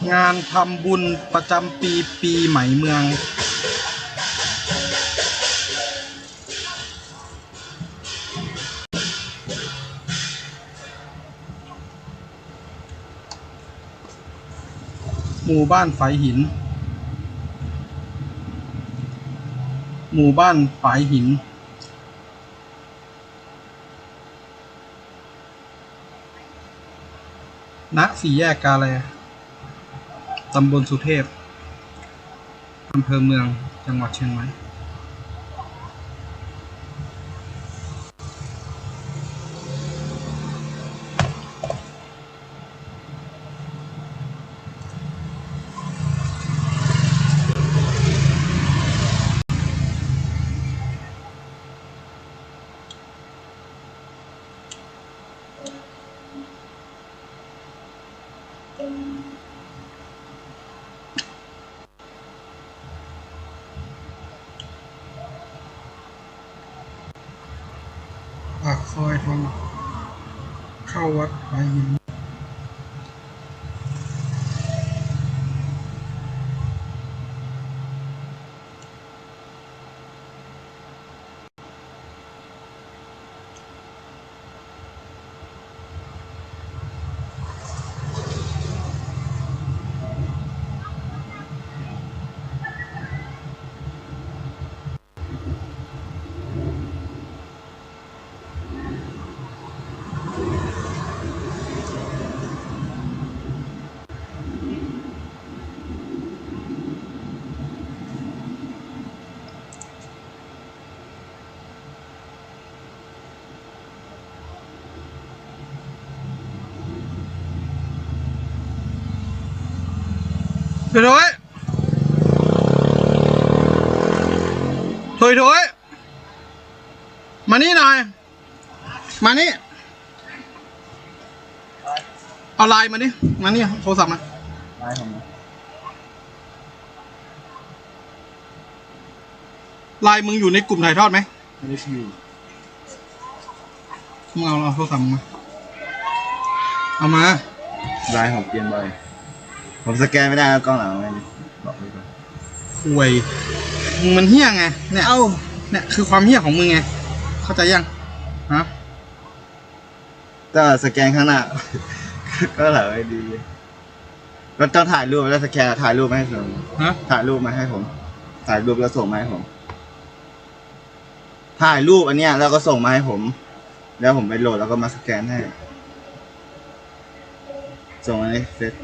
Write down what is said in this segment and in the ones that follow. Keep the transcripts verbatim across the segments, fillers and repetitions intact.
งานทำบุญประจำปี ปีใหม่เมือง หมู่บ้านฝายหิน หมู่บ้านฝายหิน ณ สี่แยกกาแล ตำบลสุเทพ อำเภอเมือง จังหวัดเชียงใหม่ ปากซอยทางเข้าวัดฝายหิน โถยโถย โถยโถย มานี่หน่อย มานี่ เอาไลน์มานี่ มานี่ โทรศัพท์มา ไลน์ผม ไลน์มึงอยู่ในกลุ่มถ่ายทอดไหม ไม่ได้อยู่ มึงเอา เอาโทรศัพท์มึงมา เอามา ไลน์ผมเปลี่ยนบ่อย ผมสแกนไม่ได้แล้วกล้องหลังไม่มี บอกไว้ก่อน ห่วย มึงมันเหี้ยไง เนี่ย เอ้า เนี่ยคือความเหี้ยของมึงไง เข้าใจยัง ฮะ ก็สแกนข้างหน้า ก็หลังไม่ดี ก็ต้องถ่ายรูปแล้วสแกน ถ่ายรูปมาให้ผม ฮะ ถ่ายรูปมาให้ผม ถ่ายรูปแล้วส่งมาให้ผม ถ่ายรูปอันเนี้ยแล้วก็ส่งมาให้ผม แล้วผมไปโหลดแล้วก็มาสแกนให้ ส่งมาในเฟซ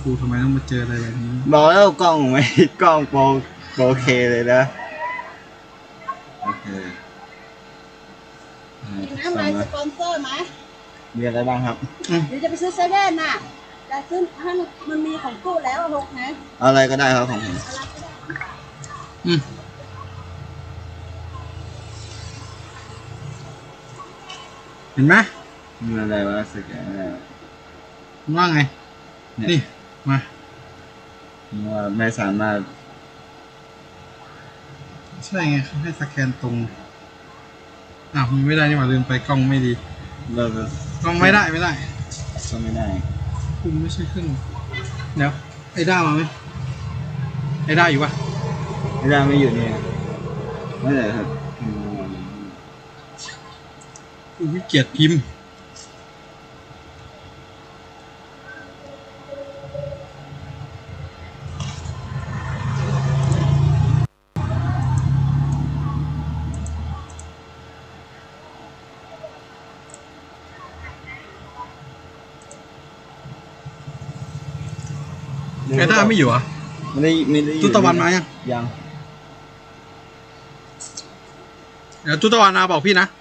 กูทำไมต้องมาเจออะไรแบบนี้ บอกแล้วกล้องไม่ กล้องโปร โปรเคเลยนะ โอเค กินน้ำไหม สั่งมา สปอนเซอร์ไหม มีอะไรบ้างครับ อืม เดี๋ยวจะไปซื้อเซเว่นน่ะ แต่ซื้อให้มัน มันมีของตู้แล้วหกไง อะไรก็ได้ครับของผม อืม เห็นไหม มีอะไรวะ สแกนอะไรวะ ว่าไง เนี่ย นี่ มา ว่าไม่สามารถ ใช่ไง เขาให้สแกนตรง อ้าว มันไม่ได้นี่หว่า ลืมไป กล้องไม่ดี เราจะ กล้องไม่ได้ ไม่ได้ ก็ไม่ได้ คุณไม่ใช่เครื่อง เดี๋ยว ไอ้ด้ามาไหม ไอ้ด้าอยู่ปะ ไอ้ด้าไม่อยู่นี่ ไม่เลยครับ กูขี้เกียจพิมพ์ ไอ้ด้าไม่อยู่เหรอ ไม่ได้ ไม่ได้อยู่ ตุ๊ตะวันมายัง ยัง เดี๋ยวตุ๊ตะวันมาบอกพี่นะ เ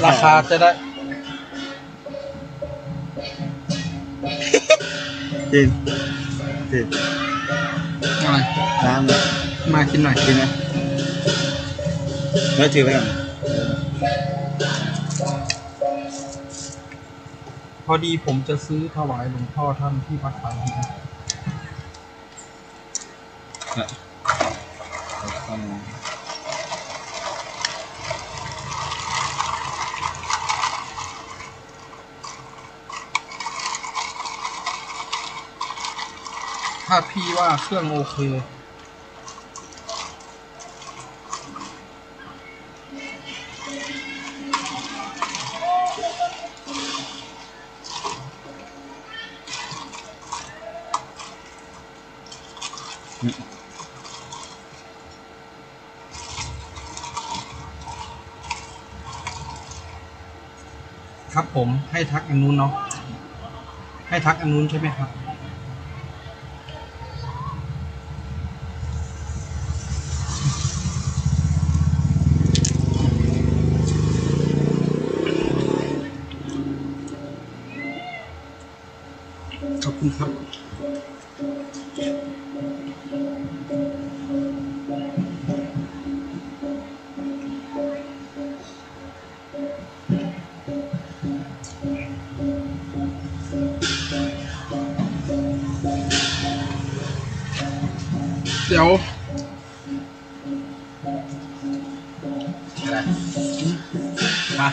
ราคาจะได้ จริงจริง อะไร น้ำเนี่ย มากินหน่อย จริงไหมไม่ถือไปก่อน พอดีผมจะซื้อถวายหลวงพ่อท่านที่วัดป่าหิน ครับ ถ้าพี่ว่าเครื่องโอเค ครับผม ให้ทักอันนู้นเนาะ ให้ทักอันนู้นใช่ไหมครับ ขอบคุณครับ เดี๋ยว อะไร มา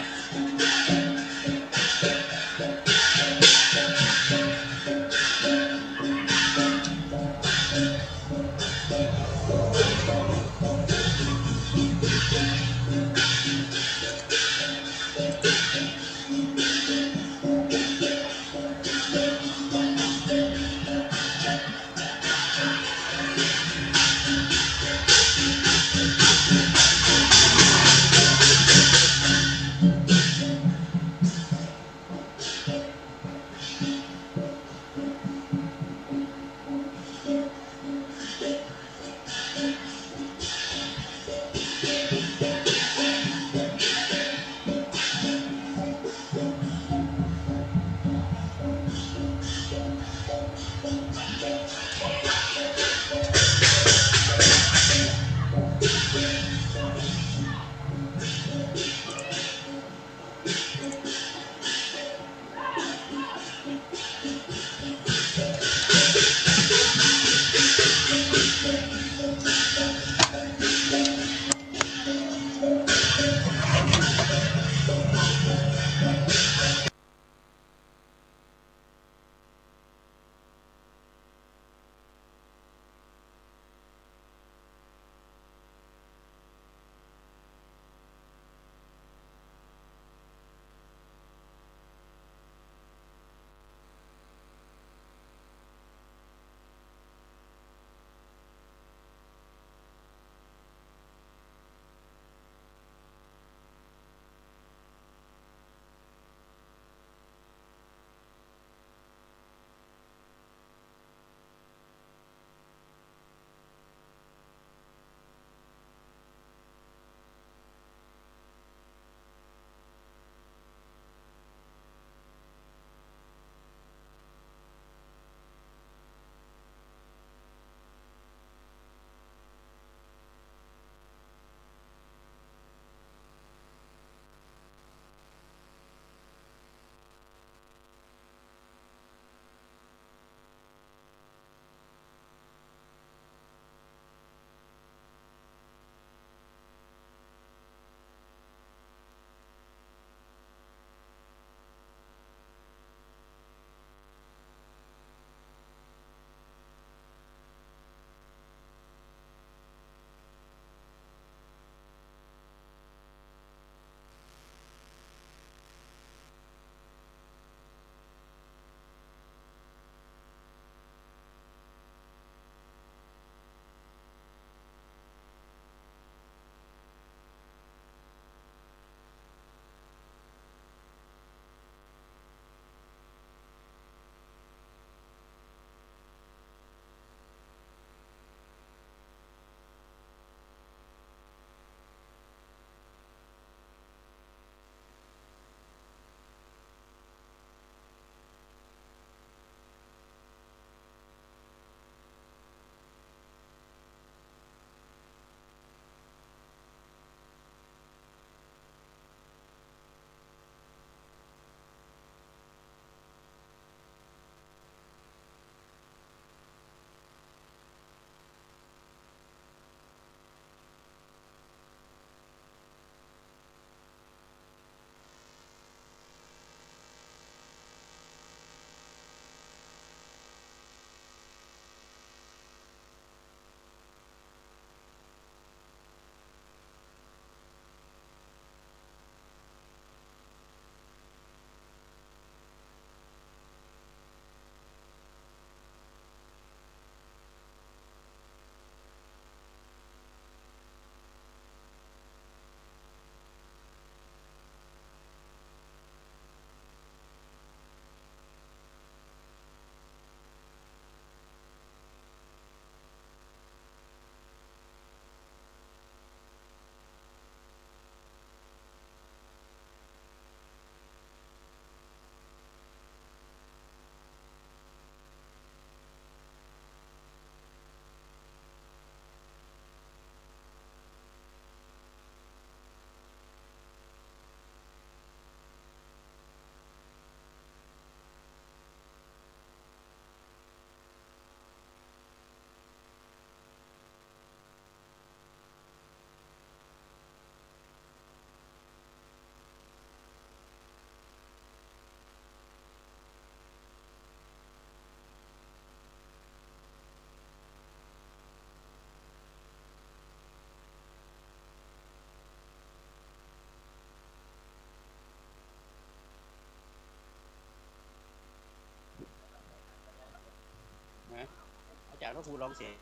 อาจารย์พระครูร้องเสียง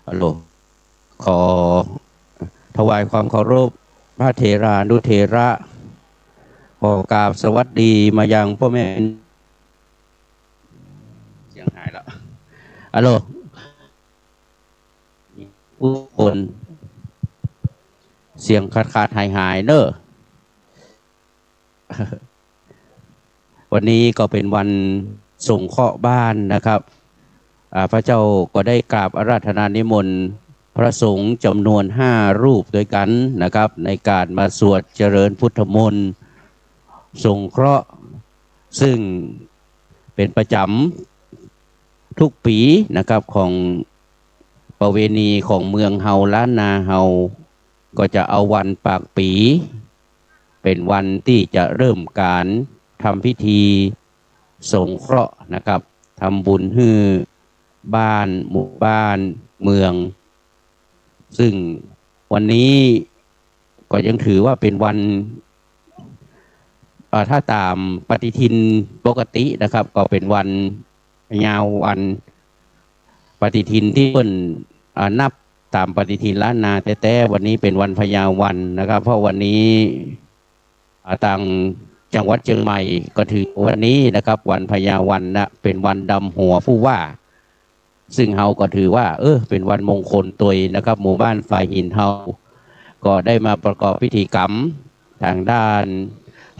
ฮัลโหล ขอถวายความเคารพพระเถรานุเถระ ขอกราบสวัสดีมายังพ่อแม่ เสียงหายแล้ว ฮัลโหล ผู้คน เสียงขาดๆ หายๆ เนอะ วันนี้ก็เป็นวันสงเคราะห์บ้านนะครับ อ่า พระเจ้าก็ได้กราบอาราธนานิมนต์พระสงฆ์จำนวนห้ารูปด้วยกันนะครับ ในการมาสวดเจริญพุทธมนต์สงเคราะห์ ซึ่งเป็นประจำทุกปีนะครับ ของประเวณีของเมืองเฮาล้านนาเฮา ก็จะเอาวันปากปี เป็นวันที่จะเริ่มการทำพิธีสงเคราะห์นะครับ ทำบุญหื้อบ้านหมู่บ้านเมือง ซึ่งวันนี้ก็ยังถือว่าเป็นวัน เอ่อ ถ้าตามปฏิทินปกตินะครับ ก็เป็นวันพญาวัน ปฏิทินที่เปิ้น อ่า นับตามปฏิทินล้านนาแต๊ๆ วันนี้เป็นวันพญาวันนะครับ เพราะวันนี้ อ่า ทางจังหวัดเชียงใหม่ก็ถือวันนี้นะครับ วันพญาวันนะ เป็นวันดำหัวผู้ว่า ซึ่งเฮาก็ถือว่า เออ เป็นวันมงคลตวยนะครับ หมู่บ้านฝ่ายหินเฮาก็ได้มาประกอบพิธีกรรมทางด้าน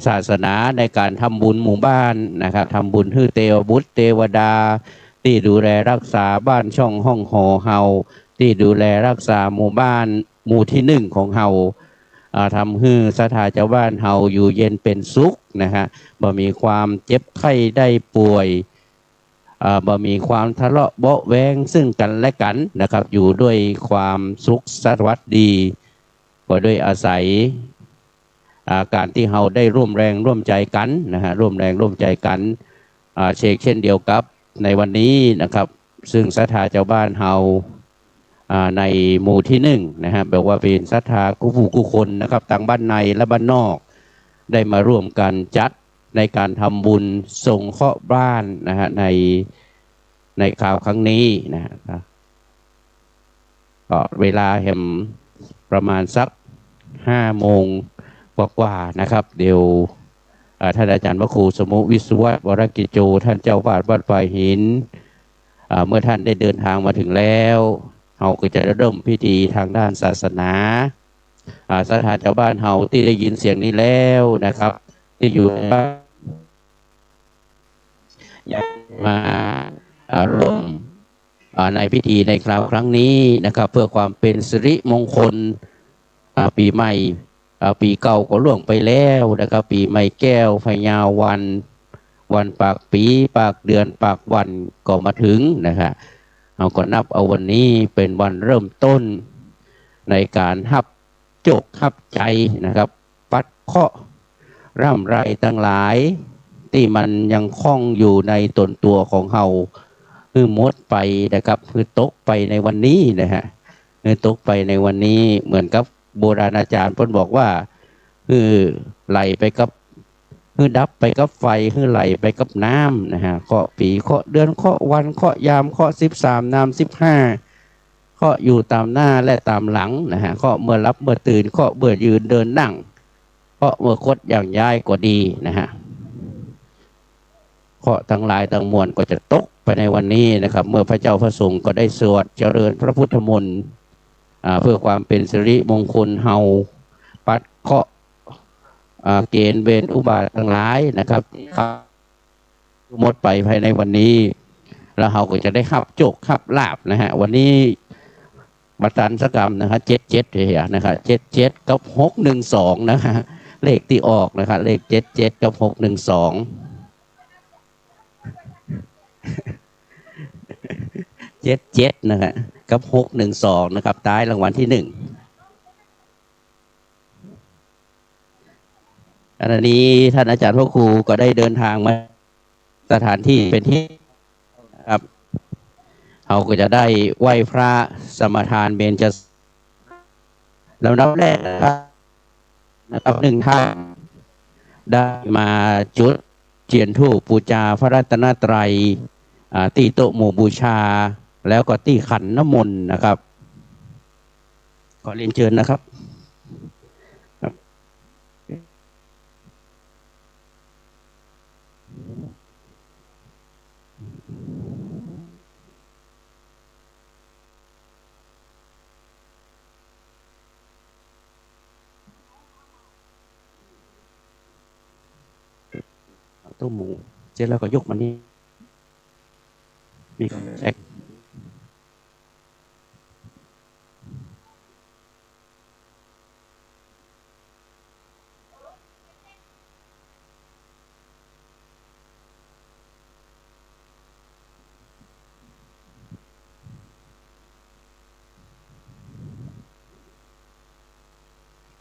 ศาสนาในการทำบุญหมู่บ้านนะครับ ทำบุญหื้อเตวบุตรเตวดา ที่ดูแลรักษาบ้านช่องห้องหอเฮา ที่ดูแลรักษาหมู่บ้านหมู่ที่หนึ่งของเฮา อ่า ทำหื้อศรัทธาชาวบ้านเฮาอยู่เย็นเป็นสุขนะฮะ บ่มีความเจ็บไข้ได้ป่วย อ่า บ่มีความทะเลาะเบาะแว้งซึ่งกันและกันนะครับ อยู่ด้วยความสุขสวัสดี ก็ด้วยอาศัย อ่า การที่เฮาได้ร่วมแรงร่วมใจกันนะฮะ ร่วมแรงร่วมใจกัน อ่า เชกเช่นเดียวกับในวันนี้นะครับ ซึ่งศรัทธาชาวบ้านเฮา อ่า ในหมู่ที่หนึ่งนะฮะ แบบว่าเป็นศรัทธากู้ผู้กู้คนนะครับ ทั้งบ้านในและบ้านนอก ได้มาร่วมกันจัดในการทำบุญสงเคราะห์บ้านนะฮะ ใน ในคราวครั้งนี้นะฮะ ก็เวลาแหมประมาณสักห้าโมงกว่าๆ นะครับ เดี๋ยว อ่า ท่านอาจารย์พระครูสมุวิศวัตร วรกิจโจ ท่านเจ้าวาดวัดฝ่ายหิน อ่า เมื่อท่านได้เดินทางมาถึงแล้ว เราก็จะเริ่มพิธีทางด้านศาสนา อ่า ศรัทธาชาวบ้านเฮาที่ได้ยินเสียงนี้แล้วนะครับ ที่อยู่บ้าน อยากมา อ่า ร่วม อ่า ในพิธีในคราวครั้งนี้นะครับ เพื่อความเป็นสิริมงคล อ่า ปีใหม่ อ่า ปีเก่าก็ล่วงไปแล้วนะครับ ปีใหม่แก้วพญาวัน วันปากปี ปากเดือน ปากวันก็มาถึงนะฮะ เราก็นับเอาวันนี้เป็นวันเริ่มต้นในการฮับโจคฮับชัยนะครับ ปัดเคราะห์ร่ำไรทั้งหลาย ที่มันยังคล้องอยู่ในตนตัวของเฮา หื้อหมดไปนะครับ หื้อตกไปในวันนี้นะฮะ หื้อตกไปในวันนี้ เหมือนกับโบราณอาจารย์เพิ่นบอกว่า หื้อไหลไปกับ หื้อดับไปกับไฟ หื้อไหลไปกับน้ำนะฮะ เคราะห์ปี เคราะห์เดือน เคราะห์วัน เคราะห์ยาม เคราะห์สิบสามนามสิบห้า เคราะห์อยู่ตามหน้าและตามหลังนะฮะ เคราะห์เมื่อหลับเมื่อตื่น เคราะห์เมื่อยืนเดินนั่ง เคราะห์เมื่อคดย่างย้ายก็ดีนะฮะ เคราะห์ทั้งหลายทั้งมวลก็จะตกไปในวันนี้นะครับ เมื่อพระเจ้าพระสงฆ์ก็ได้สวดเจริญพระพุทธมนต์ อ่า เพื่อความเป็นสิริมงคล เฮาปัดเคราะห์ อ่า เกณฑ์เวรอุบาททั้งหลายนะครับ หมดไปภายในวันนี้ แล้วเราก็จะได้ฮับโจคฮับลาภนะฮะ วันนี้บัตรตันสกรรมนะฮะ เจ็ดเจ็ด เฮียนะฮะ เจ็ดเจ็ด กับ หกหนึ่งสอง นะฮะ เลขที่ออกนะฮะ เลข เจ็ดเจ็ด กับ หกหนึ่งสอง เจ็ดเจ็ด นะฮะ กับ หกหนึ่งสอง นะครับ ท้ายรางวัลที่หนึ่ง ขณะนี้ท่านอาจารย์พระครูก็ได้เดินทางมาสถานที่เป็นที่นะครับ เราก็จะได้ไหว้พระสมาทานเบญจ ลำดับแรกนะครับ นะครับ หนึ่งท่านได้มาจุดเทียนธูปบูชาพระรัตนตรัย อ่าตี้โต๊ะหมู่บูชา แล้วก็ตี้ขันน้ำมนต์นะครับ ขอเรียนเชิญนะครับ ตู้หมู่เสร็จแล้วก็ยกมานี่ มีแอค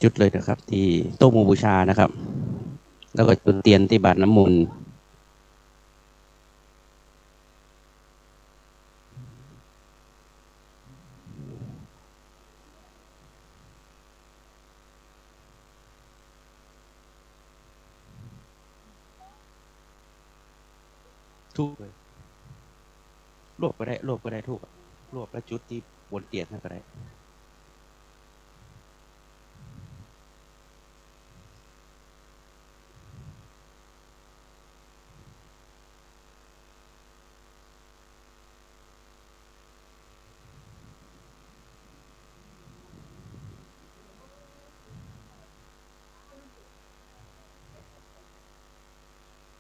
จุดเลยนะครับ ที่โต๊ะหมู่บูชานะครับ แล้วก็จุดเทียนที่บาตรน้ำมนต์ ธูปเลย รวบก็ได้ รวบก็ได้ธูปอะ รวบแล้วจุดที่บนเตียงนั่นก็ได้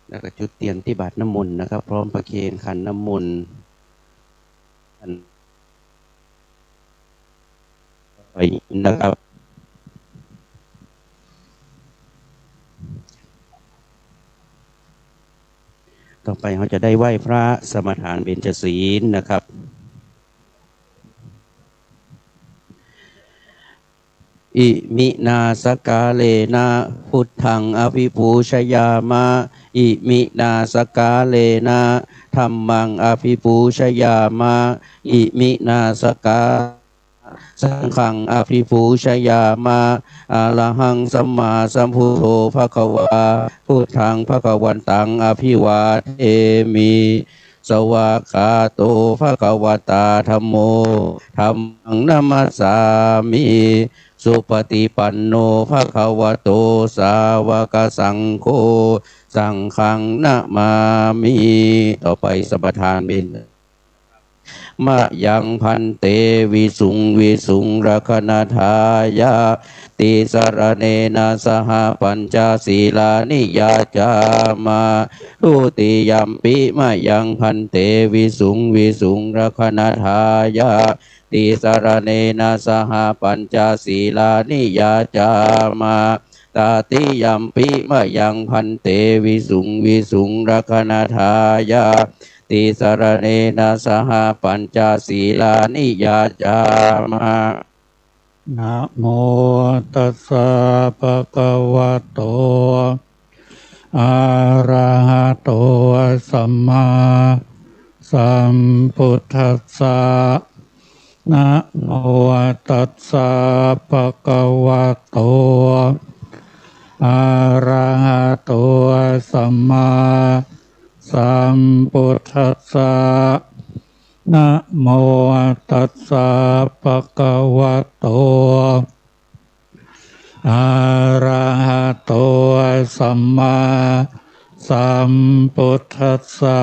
แล้วก็จุดเทียนที่บาตรน้ำมนต์นะครับ พร้อมประเคนขันน้ำมนต์ อัน ไปนะครับ ต่อไปเราจะได้ไหว้พระสมาทานเบญจศีลนะครับ Iminā sakkārena buddhaṃ abhipūjayāma. Iminā sakkārena dhammaṃ abhipūjayāma. Iminā sakkārena saṅghaṃ abhipūjayāma. Arahaṃ sammāsambuddho bhagavā, buddhaṃ bhagavantaṃ abhivādemi. Svākkhāto bhagavatā dhammo, dhammaṃ namassāmi. Supaṭipanno bhagavato sāvakasaṅgho, saṅghaṃ namāmi. ต่อไปสมาทานเบญ Mayaṃ bhante visuṃ visuṃ rakkhaṇatthāya tisaraṇena saha pañca sīlāni yācāma. Dutiyampi mayaṃ bhante visuṃ visuṃ rakkhaṇatthāya tisaraṇena saha pañca sīlāni yācāma. Tatiyampi mayaṃ bhante visuṃ visuṃ rakkhaṇatthāya tisaraṇena saha pañca sīlāni yācāma. Namo tassa bhagavato arahato sammāsambuddhassa. Namo tassa bhagavato arahato sammāsambuddhassa. Namo tassa bhagavato arahato sammāsambuddhassa.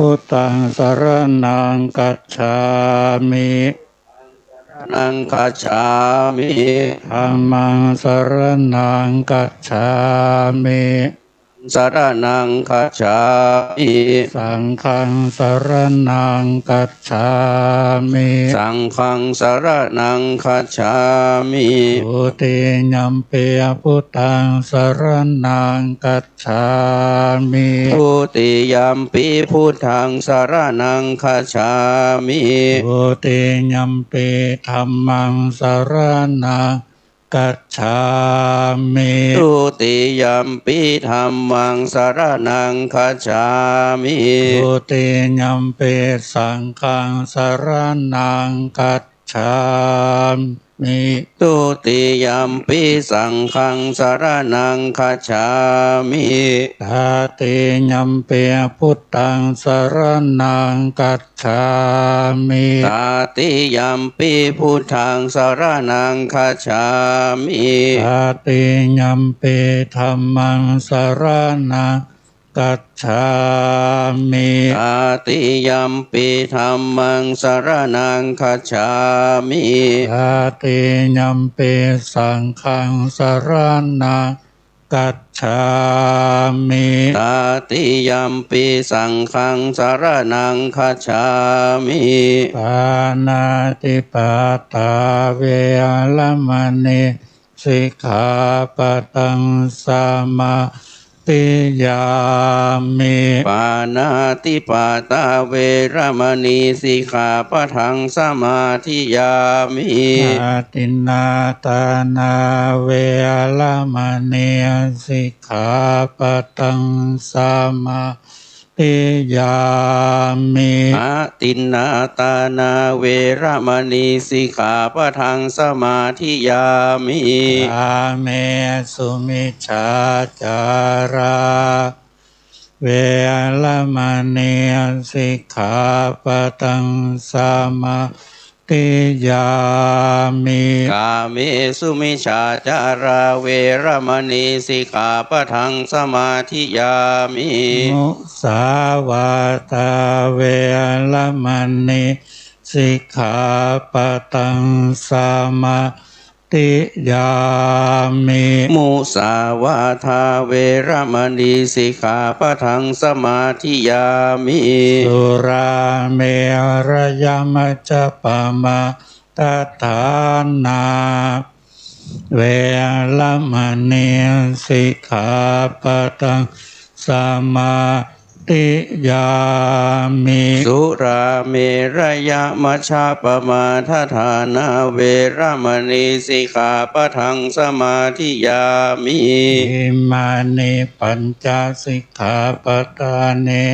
Buddhaṃ saraṇaṃ gacchāmi. Saraṇaṃ gacchāmi. Dhammaṃ saraṇaṃ gacchāmi. Saraṇaṃ gacchāmi. Saṅghaṃ saraṇaṃ gacchāmi. Saṅghaṃ saraṇaṃ gacchāmi. Dutiyampi buddhaṃ saraṇaṃ gacchāmi. Dutiyampi buddhaṃ saraṇaṃ gacchāmi. Dutiyampi dhammaṃ saraṇaṃ gacchāmi. Dutiyampi dhammaṃ saraṇaṃ gacchāmi. Dutiyampi saṅghaṃ saraṇaṃ gacchāmi. Dutiyampi saṅghaṃ saraṇaṃ gacchāmi. Tatiyampi buddhaṃ saraṇaṃ gacchāmi. Tatiyampi buddhaṃ saraṇaṃ gacchāmi. Tatiyampi dhammaṃ saraṇaṃ gacchāmi. Tatiyampi dhammaṃ saraṇaṃ gacchāmi. Tatiyampi saṅghaṃ saraṇaṃ gacchāmi. Tatiyampi saṅghaṃ saraṇaṃ gacchāmi. Pāṇātipātā veramaṇī sikkhāpadaṃ samādiyāmi. Pāṇātipātā veramaṇī sikkhāpadaṃ samādiyāmi. Adinnādānā veramaṇī sikkhāpadaṃ samā diyāmi. Adinnādānā veramaṇī sikkhāpadaṃ samādiyāmi. Kāmesu micchācārā veramaṇī sikkhāpadaṃ samā diyāmi. Kāmesu micchācārā veramaṇī sikkhāpadaṃ samādiyāmi. Musāvādā veramaṇī sikkhāpadaṃ samādiyāmi. Musāvādā veramaṇī sikkhāpadaṃ samādiyāmi. Surāmerayamajjapamādaṭṭhānā veramaṇī sikkhāpadaṃ samādiyāmi. Surāmerayamajjapamādaṭṭhānā veramaṇī sikkhāpadaṃ samādiyāmi. Imāni pañca sikkhāpadāni.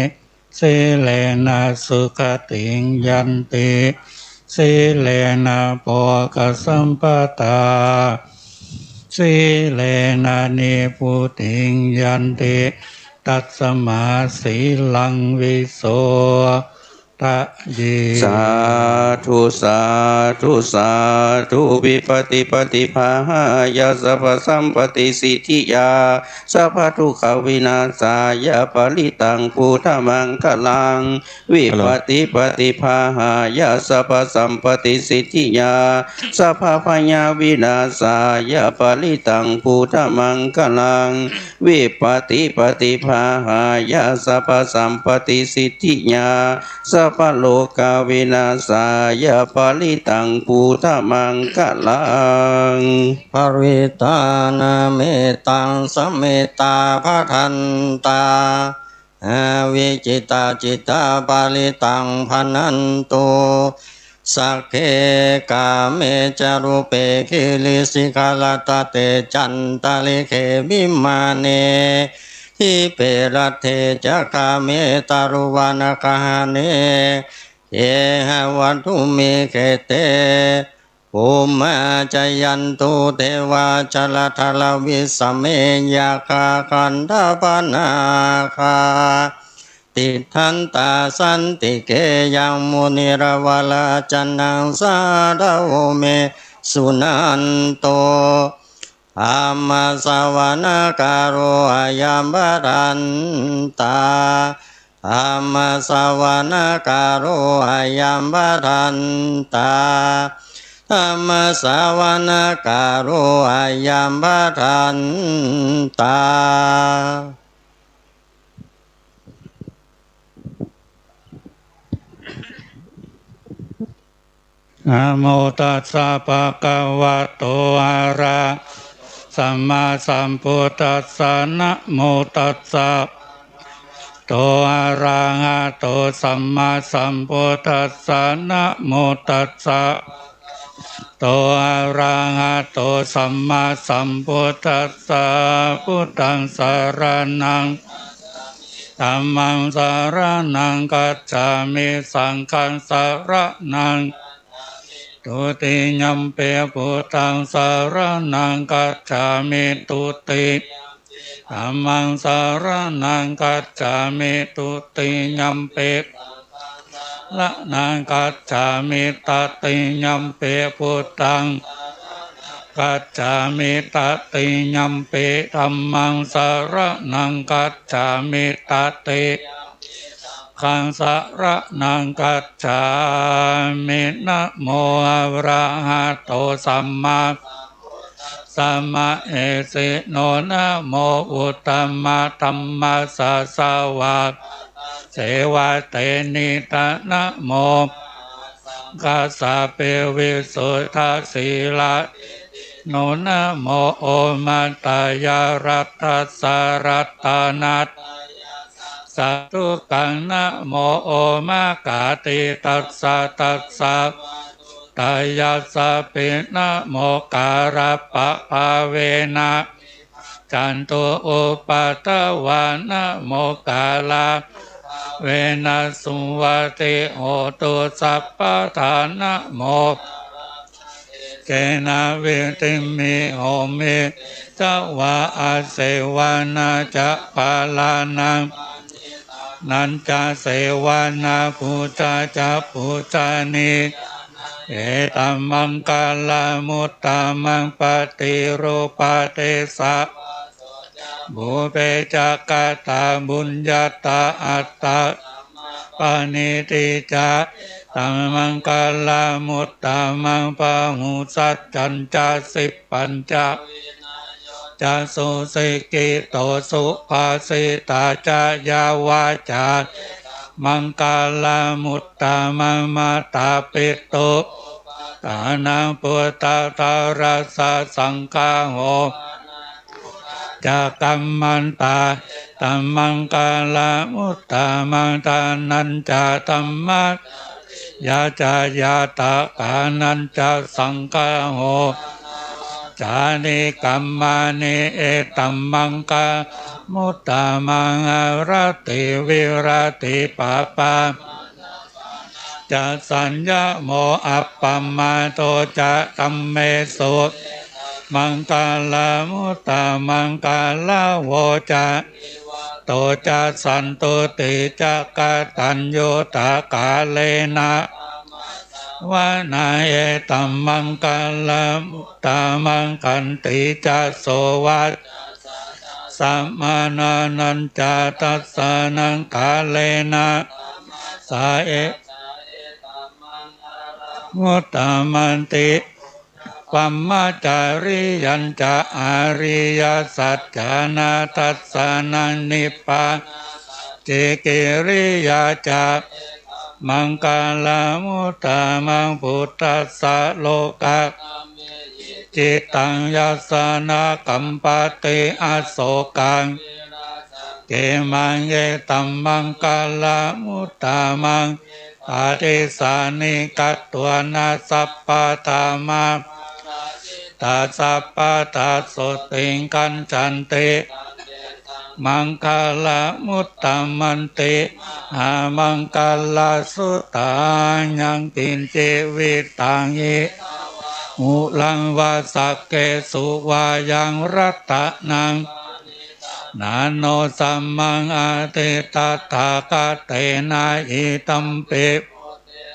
Sīlena sugatiṃ yanti, sīlena bhogasampadā, sīlena nibbutiṃ yanti, tasmā sīlaṃ visodhaye. Sādhu, sādhu, sādhu. Vipattipaṭibāhāya sabbasampattisiddhiyā, sabbadukkhavināsāya parittaṃ brūtha maṅgalaṃ. Vipattipaṭibāhāya sabbasampattisiddhiyā, sabbabhayavināsāya parittaṃ brūtha maṅgalaṃ. Vipattipaṭibāhāya sabbasampattisiddhiyā, sabbarogavināsāya parittaṃ brūtha maṅgalaṃ. Parittā na mettaṃ samettā bhadantā, avicitā cittā parittaṃ bhaṇantu. Sagge kāme ca rūpe girisikharataṭe cantalikkhe vimāne, dīpe raṭṭhe ca gāme taruvanagahane gehavatthumhi khette, bhummā cāyantu devā jalathalavisame yakkhagandhabbanāgā, tiṭṭhantā santike yaṃ munivaravacanaṃ sādhavo me suṇantu. Dhammassavanakālo ayam bhadantā. Dhammassavanakālo ayam bhadantā. Dhammassavanakālo ayam bhadantā. Namo tassa bhagavato arahato sammāsambuddhassa. Namo tassa bhagavato arahato sammāsambuddhassa. Namo tassa to arahato sammāsambuddhassa. Buddhaṃ saraṇaṃ, dhammaṃ saraṇaṃ gacchāmi, saṅghaṃ saraṇaṃ. Dutiyampi buddhaṃ saraṇaṃ gacchāmi, dutiyampi dhammaṃ saraṇaṃ gacchāmi, dutiyampi saraṇaṃ gacchāmi, tatiyampi buddhaṃ gacchāmi, tatiyampi dhammaṃ saraṇaṃ gacchāmi, tati saṅghaṃ saraṇaṃ gacchāmi. Namo arahato sammā samahesino, namo uttamadhammassa svākkhātasseva tenidha, namo saṅghassāpi visuddhasīladiṭṭhino, namo omātyāraddhassa ratanattayassa duṭṭhaṃ, namo omakātītassa tassa vatthuttayassapi, namokārappabhāvena gacchatu upaddavā, namokārappabhāvena suvatthi hotu sabbadā, namo tejena vidhimhi homi tejavā, asevanā ca bālānaṃ nañca sevanā, pūjā ca pūjanīyānaṃ etammaṅgalamuttamaṃ. Paṭirūpadesavāso ca pubbe ca katapuññatā attasammāpaṇidhi ca etammaṅgalamuttamaṃ. Bāhusaccañca sippañca vinayo ca susikkhito subhāsitā ca yā vācā maṅgalamut tamaṃ. Mātāpitu upaṭṭhānaṃ puttadārassa saṅgaho ca kammantā etammaṅgalamuttamaṃ. Dānañca dhammacariyā ca ñātakānañca saṅgaho anavajjāni kammāni etammaṅgalamuttamaṃ. Āratī viratī pāpā ca saññamo appamādo ca kammesu maṅgalamuttamaṃ. Gāravo ca nivāto ca santuṭṭhī ca kataññutā kālena savanā etammaṅgalamuttamaṃ. Khantī ca sovacassatā samaṇānañca dassanaṃ kālena dhammasākacchā etammaṅgalamuttamanti. Brahmacariyañca ariyasaccāna dassanaṃ nibbānasacchikiriyā ca maṅgalamuttamaṃ. Phuṭṭhassa lokadhammehi cittaṃ yassa na kampati asokaṃ virajaṃ khemaṃ etammaṅgalamuttamaṃ. Paṭisajjāni katvāna sabbatthamaparājitā sabbattha sotthiṃ gacchanti maṅgalamuttamanti. Mahāmaṅgalasuttaṃ. Yaṅkiñci vittaṃ idha vā huraṃ vā saggesu vā yaṃ ratanaṃ paṇītaṃ na no samaṃ atthi tathāgatena idampi buddhe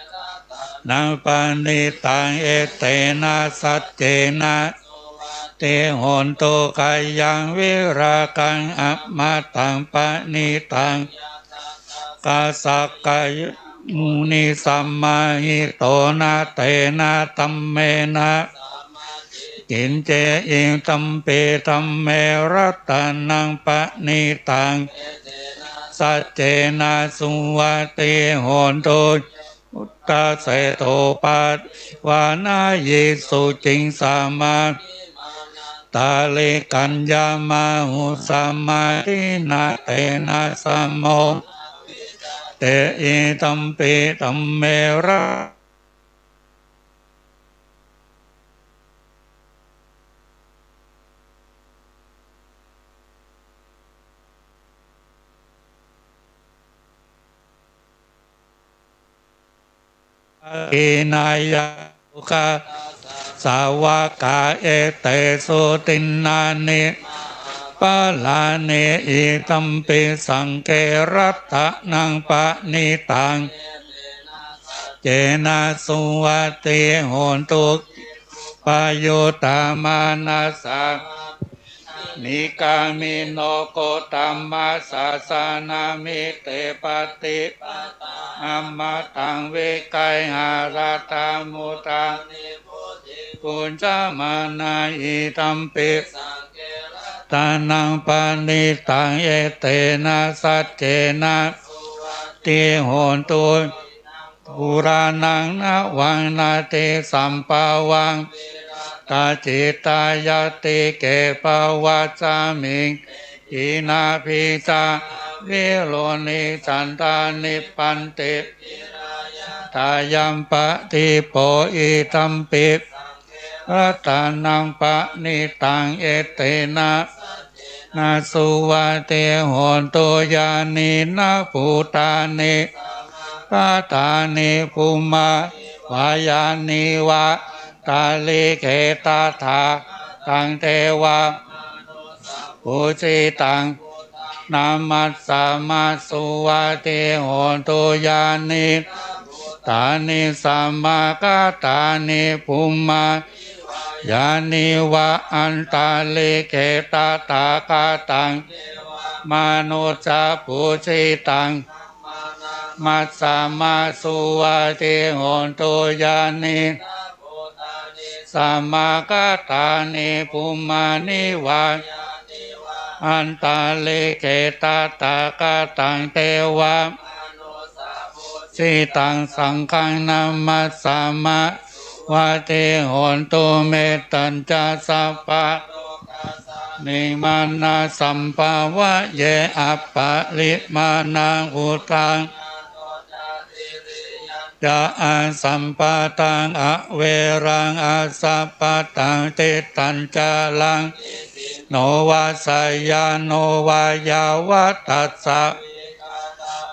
ratanaṃ paṇītaṃ etena saccena suvatthi hotu. Khayaṃ virāgaṃ amataṃ paṇītaṃ yadajjhagā sakyamunī samāhito na tena dhammena samatthi kiñci idampi dhamme ratanaṃ paṇītaṃ etena saccena suvatthi hotu. Buddhaseṭṭho paṭirūpadevānāhi suciṃ samādhimānantarikaññamāhu samādhinā tena samo na vijjati idampi dhamme ra dakkhiṇāya sukha sāvakā etesu dinnāni mahapphalāni. Idampi saṅghe ratanaṃ paṇītaṃ, etena saccena suvatthi hotu. Khīṇabhujā mānasā nikkāmino gotamasāsanamhi, te pattipattā amataṃ vigayha laddhā mudhā nibbutiṃ bhuñjamānā. Idampi saṅghe ratanaṃ paṇītaṃ, etena saccena suvatthi hotu. Purāṇaṃ navaṃ natthi sambhavaṃ, virattacittāyatike bhavasmiṃ, te khīṇabījā aviruḷhichandā nibbanti dhīrā yaṃ padīpo. Idampi saṅghe ratanaṃ paṇītaṃ, etena saccena suvatthi hotu. Yānīdha bhūtāni samāgatāni bhummāni vā yāni va antalikkhe, tathāgataṃ devamanussapūjitaṃ namassāma suvatthi hotu. Yānīdha bhūtāni samāgatāni bhummāni vā yāni va antalikkhe, tathāgataṃ devamanussapūjitaṃ namassāma suvatthi hotu. Yānīdha bhūtāni samāgatāni bhummāni vā yāni va antalikkhe, tathāgataṃ devamanussapūjitaṃ saṅghaṃ namassāma suvatthi hotu. Mettañca sabbalokasmiṃ mānasaṃ bhāvaye aparimāṇaṃ uddhaṃ adho ca tiriyañca asambādhaṃ averaṃ asapattaṃ. Tiṭṭhañcaraṃ nisinno vā sayāno vā yāvatassa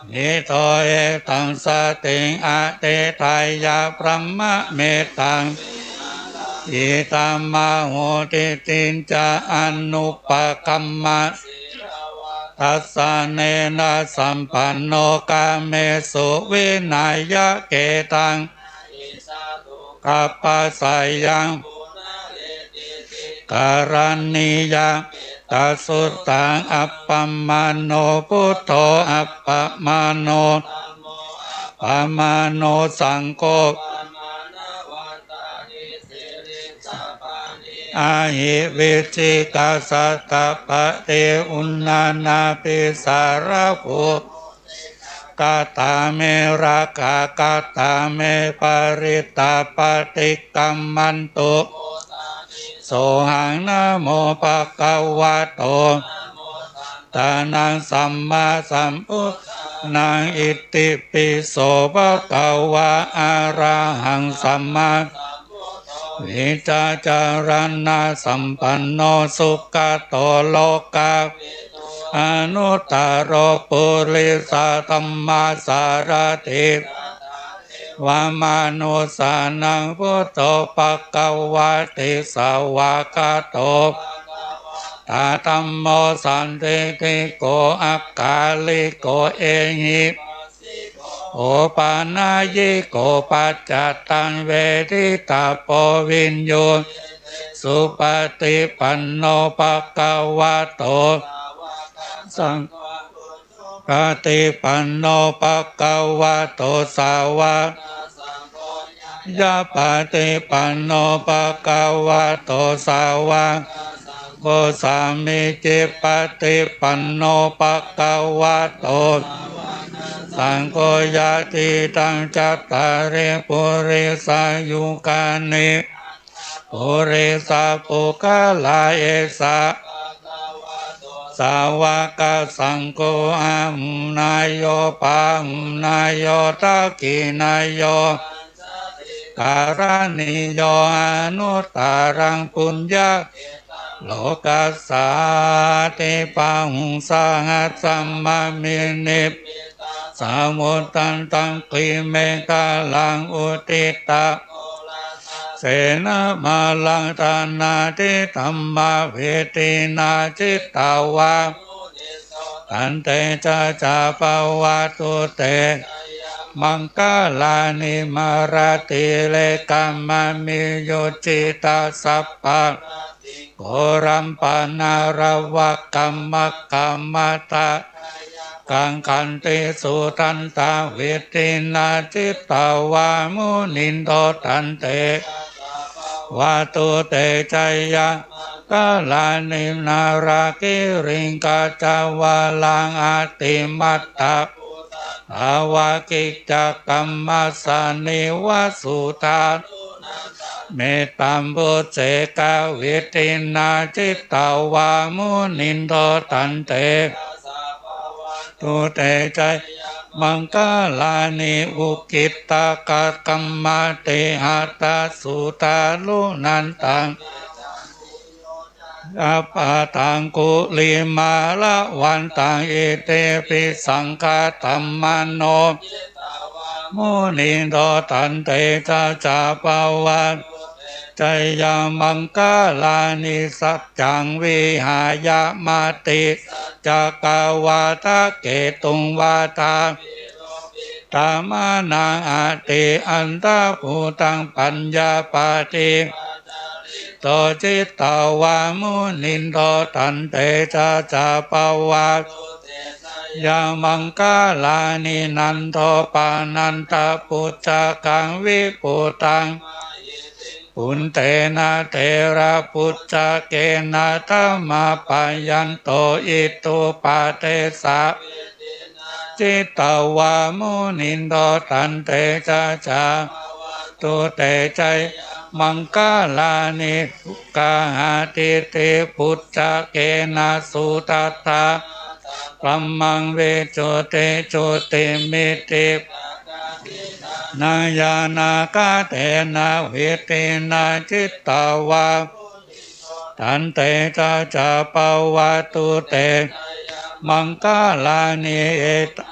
vigatamiddho, etaṃ satiṃ adhiṭṭheyya brahmametaṃ vihāraṃ idhamāhu. Diṭṭhiñca anupagamma sīlavā dassanena sampanno, kāmesu vineyya gedhaṃ na hi jātu gabbhaseyyaṃ punaretīti. Karaṇīyamettasuttaṃ. Appamāṇo buddho, appamāṇo dhammo, appamāṇo saṅgho, pamāṇavantāni siriṃsapāni, ahi vicchikā satapadī uṇṇānābhisaraṇabhū, katā me rakkhā, katā me parittā, paṭikkamantu sohaṃ. Namo bhagavato, namo sattannaṃ sammāsambuddhānaṃ. Itipi so bhagavā arahaṃ sammā vijjācaraṇasampanno sugato lokavidū anuttaro purisadammasārathi satthā devamanussānaṃ buddho bhagavāti. Svākkhāto bhagavatā dhammo sandiṭṭhiko akāliko ehi- ssiko opanayiko paccattaṃ veditabbo viññūhīti. Supaṭipanno bhagavato sāvakasaṅgho, ujupaṭipanno bhagavato sāvakasaṅgho, ñāyapaṭipanno bhagavato sāvakasaṅgho, sāmīcipaṭipanno bhagavato sāvakasaṅgho, yadidaṃ cattāri purisayugāni aṭṭha purisapuggalā, esa bhagavato sāvakasaṅgho, āhuneyyo pāhuneyyo dakkhiṇeyyo añjalikaraṇīyo anuttaraṃ puññakkhettaṃ lokassāti. Bāhuṃ sahassamabhinimmitasā samuddantaṃ Girimekhalaṃ uditaghorasasenamāraṃ dānādidhammavidhinā jitavā tantejasā bhavatu te jayamaṅgalāni. Mārātirekamabhiyujjhitasabbarattiṃ ghorampanāḷavakamakkhamathaddhayakkhaṃ khantīsudantavidhinā jitavā munindo tantejasā bhavatu te jayamaṅgalāni. Nāḷāgiriṃ gajavaraṃ atimattabhūtaṃ dāvaggicakkamasanīva sudāruṇantaṃ mettambusekavidhinā jitavā munindo tantejasā bhavatu te jayamaṅgalāni. Ukkhittakhaggamatihatthasudāruṇantaṃ mettambusekavidhinā jitavā munindo tantejasā bhavatu te jayamaṅgalāni. Saccaṃ vihāya matisaccakavādaketuṃ vādābhiropitamanaṃ atiandhabhūtaṃ paññāpadīpajalito jitavā munindo tantejasā bhavatu te jayamaṅgalāni. Nandopanandabhujagaṃ vibudhaṃ mahiddhiṃ puttena therabhujagena damāpayanto iddhūpadesavidhinā jitavā munindo tantejasā bhavatu te jayamaṅgalāni. Duggāhadiṭṭhibhujagena sudaṭṭhahatthaṃ brahmaṃ visuddhijutimiddhibakābhidhānaṃ ñāṇāgadena vidhinā jitavā tantejasā bhavatu te jayamaṅgalāni. Eta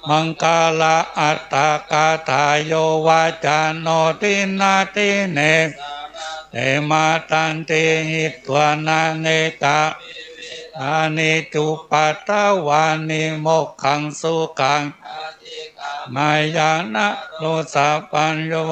maṅgalaaṭṭhagāthā yo vācano dinadine sarate matandī hitvānanekavividhāni cupaddavāni mokkhaṃ sukhaṃ adhigameyya naro sapañño.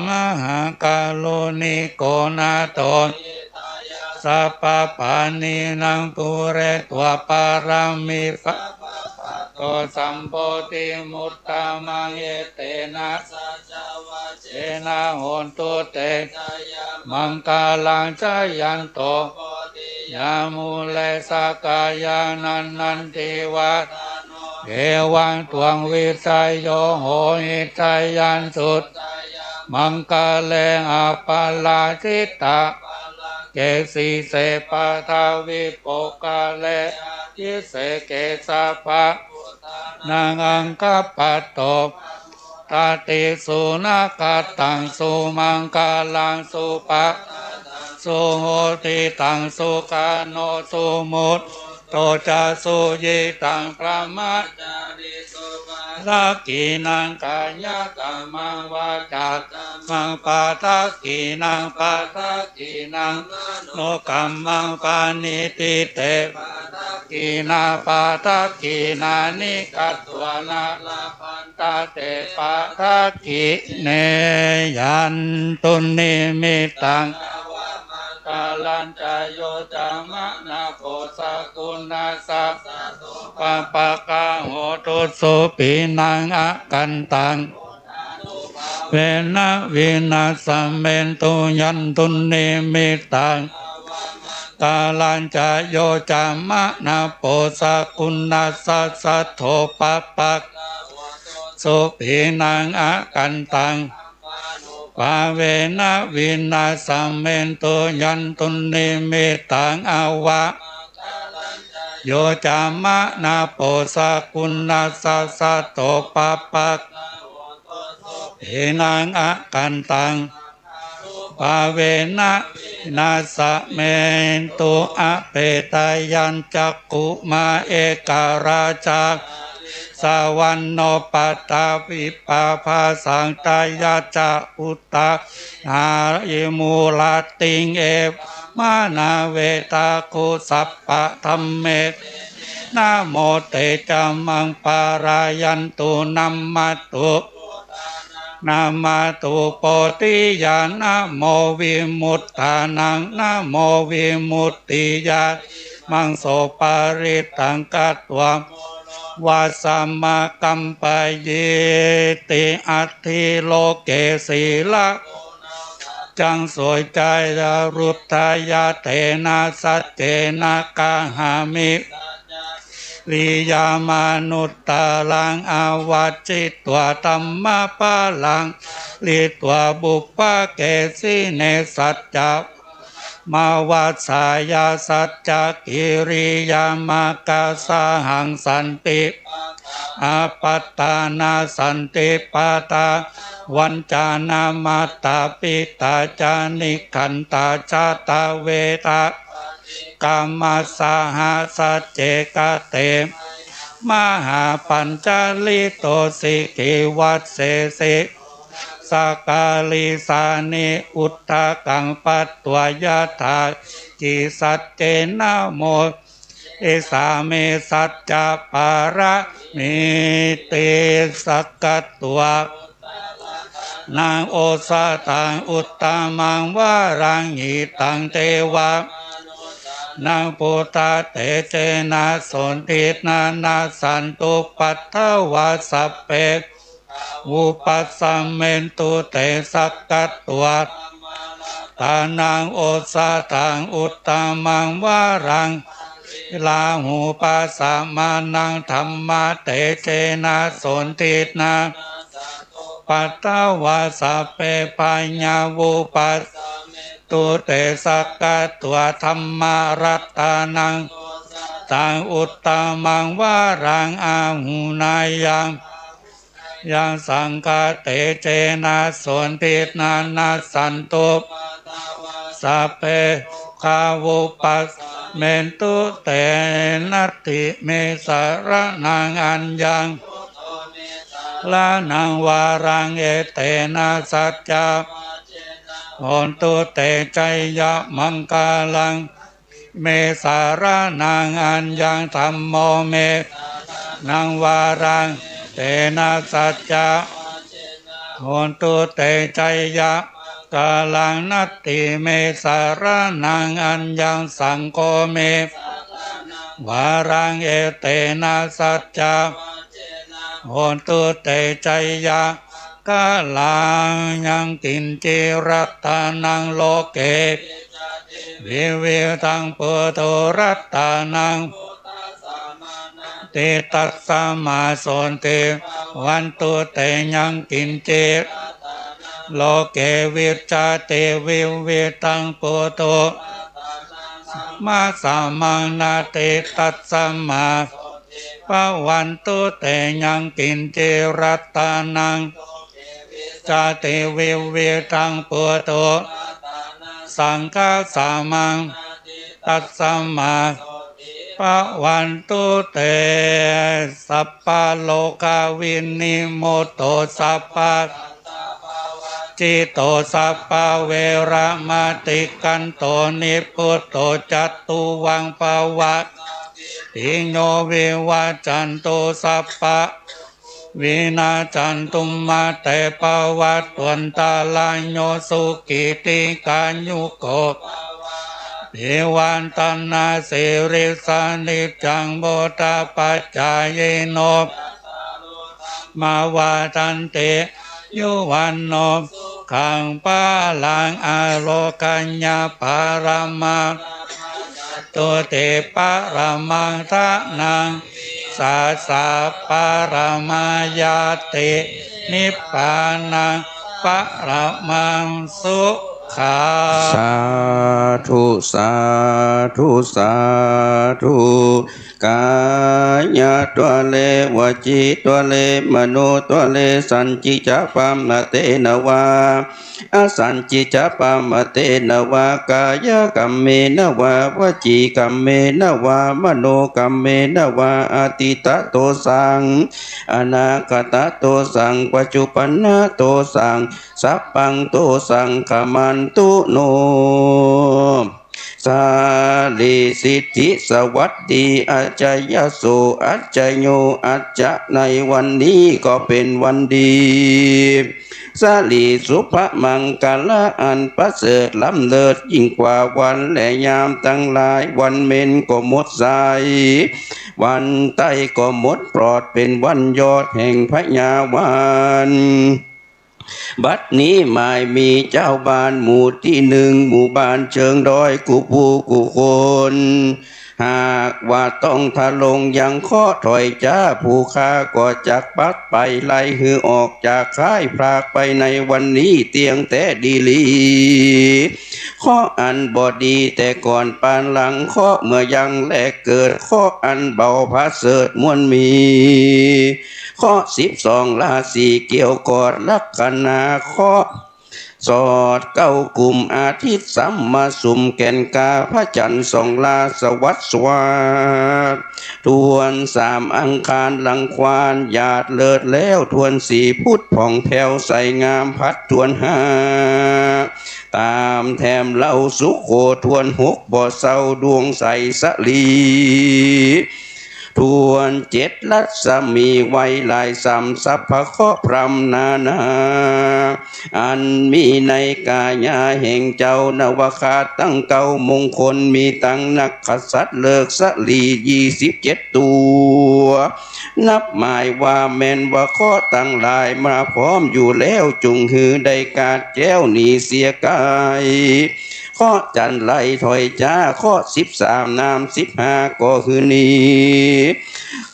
Mahākāruṇiko nātho hitāya sabbapāṇinaṃ pūretvā pāramī sabbā patto sambodhimuttamaṃ. Etena saccavajjena hotu te jayamaṅgalaṃ. Jayanto bodhiyā mūle sakyānaṃ nandivaḍḍhano evaṃ tvaṃ vijayo hohi jayassu jayamaṅgale aparājitapallaṅke sīse paṭhavipokkhare abhiseke sabbabuddhānaṃ aggappatto pamodati. Sunakkhattaṃ sumaṅgalaṃ supabhātaṃ suhuṭṭhitaṃ sukhaṇo sumuhutto ca suyiṭṭhaṃ brahmacārisu padakkhiṇaṃ kāyakammaṃ vācākammaṃ padakkhiṇaṃ padakkhiṇaṃ manokammaṃ paṇidhī te padakkhiṇā padakkhiṇāni katvāna labhantatthe padakkhiṇe. Yandunnimittaṃ avamaṅgalañca yo cāmanāpo sakuṇassa saddo pāpaggaho dussupinaṃ akantaṃ buddhānubhāvena vināsamentu. Yandunnimittaṃ avamaṅgalañca yo cāmanāpo sakuṇassa saddo pāpaggaho dussupinaṃ akantaṃ bhāvena vināsamentu. Yandunnimittaṃ avamaṅgalañca yo cāmanāpo sakuṇassa saddo pāpaggaho dussupinaṃ akantaṃ bhāvena vināsamentu. Apetayañcakkhumā ekarājā Savanno paṭhavippabhāsaṃ tayajja uttariṃ mūlattiṃ evamānave cakkhuṃ sabbadhamme namo te ca maṃ pālayantu. Namatthu namatthu bodhiyā namo vimuttānaṃ namo vimuttiyā. Maṃ so parittaṃ katvā vāsamakampayīti. Atthi loke sīla caṃ sūcayarudhayā tena saccena kāhāmi riyamanuttaraṃ. Āvajjitvā dhammabalaṃ ūhitva pubbake jine sacca mavassāya saccakiriyamakasahaṃ santi apattāna santi pādā vañcāna mātā pitā ca nikkhantā jātaveda kamma saha sacce kate mahāpañjalito sikhī vassesi sakkārisāni udakaṃ patvā yathā ci saccena mo esā me saccapāramīti. Sakkatvā naṃ osathaṃ uttamaṃ varaṃ hitaṃ devamanussānaṃ buddhatejena sotthinā nassantupaddavā sabbe vūpasamentu te. Sakkatvā dhammaratanaṃ osathaṃ uttamaṃ varaṃ rāhupasamaṃ dhammatejena sotthinā paddavā sabbe bhayā vūpasamentu te. Sakkatvā dhammaratanaṃ osathaṃ uttamaṃ varaṃ āhuneyyaṃ yaṃ saṅghatejena sotthinā nassantupaddavā sabbe rogā vūpasamentu te. Natthi me saraṇaṃ aññaṃ saraṇaṃ varaṃ etena saccavajjena hotu te jayamaṅgalaṃ. Me saraṇaṃ aññaṃ dhammo me saraṇaṃ varaṃ etena saccavajjena hotu te jayamaṅgalaṃ. Natthi me saraṇaṃ aññaṃ saṅgho me saraṇaṃ varaṃ etena saccavajjena hotu te jayamaṅgalaṃ. Yaṅkiñci ratanaṃ loke vividhaṃ puthu ratanaṃ buddhasamaṃ natthi tasmā sotthī bhavantu te. Yaṅkiñci loke vijjati vividhaṃ puthu dhammasamaṃ natthi tasmā bhavantu te. Yaṅkiñci ratanaṃ vijjati vividhaṃ puthu saṅghasamaṃ tasmā bhavantu te. Sabbarogavinimutto sabba jito sabbaveramatikkanto nibbuto ca tuvaṃ bhava. Yo vivajjantu sabba vinassantu mā te bhavatvantarāyo sukhī dīghāyuko bhava. Dasana sīlissa niccaṃ vuḍḍhāpacāyino mā vaḍḍhanti āyu vaṇṇo sukhaṃ balaṃ ārogyaparamatthāya. Dutiyaparamatthānaṃ sīlassa paramāyati nibbānaṃ paramaṃ sukhaṃ. Sādhu. Sādhu, sādhu, sādhu. Kāyatvare vacītvare manotvare sañcicca pamātena vā asañcicca pamātena vā kāyakammena vā vacīkammena vā manokammena vā atītadosānaṃ anāgatadosānaṃ paccuppannadosaṃ sabbaṃ dosaṃ khamantu no. Siri siddhi สวัสดี อาจาโย อาจาโย อาจา ในวันนี้ก็เป็นวันดี สิริสุภมังคละ อันประเสริฐล้ำเลิศยิ่งกว่าวันและยามทั้งหลาย วันเพ็ญก็หมดสาย วันไตรก็หมดปลอด เป็นวันยอดแห่งพญาวัน บัดนี้หมายมีเจ้าบ้านหมู่ที่หนึ่ง หมู่บ้านเชิงดอย กู้ผู้กู้คน หากว่าต้องทะลงยังเคราะห์ถอยจ้า ผู้ข้าก็จักปัดไปไล่หื้อออกจากค่ายพรากไปในวันนี้เตียงแต่ดีหลี เคราะห์อันบ่ดีแต่ก่อนปานหลัง เคราะห์เมื่อยังแรกเกิด เคราะห์อันเบาประเสริฐมวลมี เคราะห์สิบสองราศีเกี่ยวกอดลัคนา เคราะห์สอดเก้ากลุ่มอาทิตย์สัมมาสุมแก่นกา พระจันทร์ส่องราสวัสดิ์สว่าง ทวนสามอังคารรังควานหยาดเลิศแล้ว ทวนสี่พุธผ่องแผ้วใสงาม พัดทวนห้าตามแถมเหล้าสุโข ทวนหกบ่เศร้าดวงใสสะหลี ทวนเจ็ดรัศมีไวหลายสามสัพพะเคราะห์พรำนานา อันมีในกายาแห่งเจ้านวคาตั้งเก้ามงคล มีตั้งนักกษัตริย์เลิกสะหลียี่สิบเจ็ดตัว นับหมายว่าแม่นว่าเคราะห์ทั้งหลายมาพร้อมอยู่แล้ว จุ่งหื้อได้กาดแก้วหนีเสียกาย เคราะห์จันทร์ไล่ถอยจ้า เคราะห์สิบสามน้ำสิบห้าก็หื้อหนี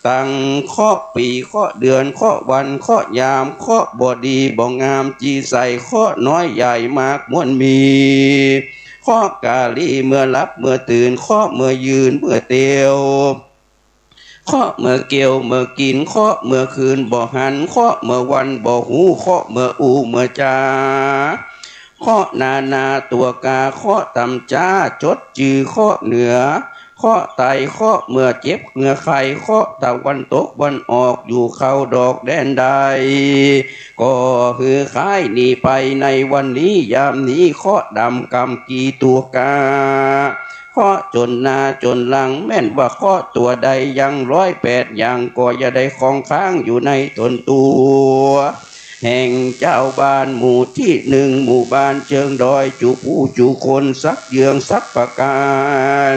ตั้งเคราะห์ปี เคราะห์เดือน เคราะห์วัน เคราะห์ยาม เคราะห์บ่ดีบ่งาม จีใส่เคราะห์น้อยใหญ่มากมวลมี เคราะห์กาลีเมื่อหลับเมื่อตื่น เคราะห์เมื่อยืนเมื่อเตียว เคราะห์เมื่อเกี่ยวเมื่อกิน เคราะห์เมื่อคืนบ่หัน เคราะห์เมื่อวันบ่ฮู้ เคราะห์เมื่ออู้เมื่อจา เคราะห์นานาตัวกา เคราะห์ต่ำจ้า จดจื่อเคราะห์เหนือ เคราะห์ไต เคราะห์เมื่อเจ็บเมื่อไข้ เคราะห์ตะวันตกวันออก อยู่เข้าดอกแดนใด ก็หื้อคายหนีไปในวันนี้ยามนี้ เคราะห์ดำกำกี่ตัวกา เคราะห์จนหน้าจนหลัง แม่นว่าเคราะห์ตัวใดยังร้อยแปดอย่าง ก็อย่าได้คงค้างอยู่ในตนตัว แห่งเจ้าบ้านหมู่ที่หนึ่ง หมู่บ้านเชิงดอย จุผู้จุคนสักเยืองสักประการ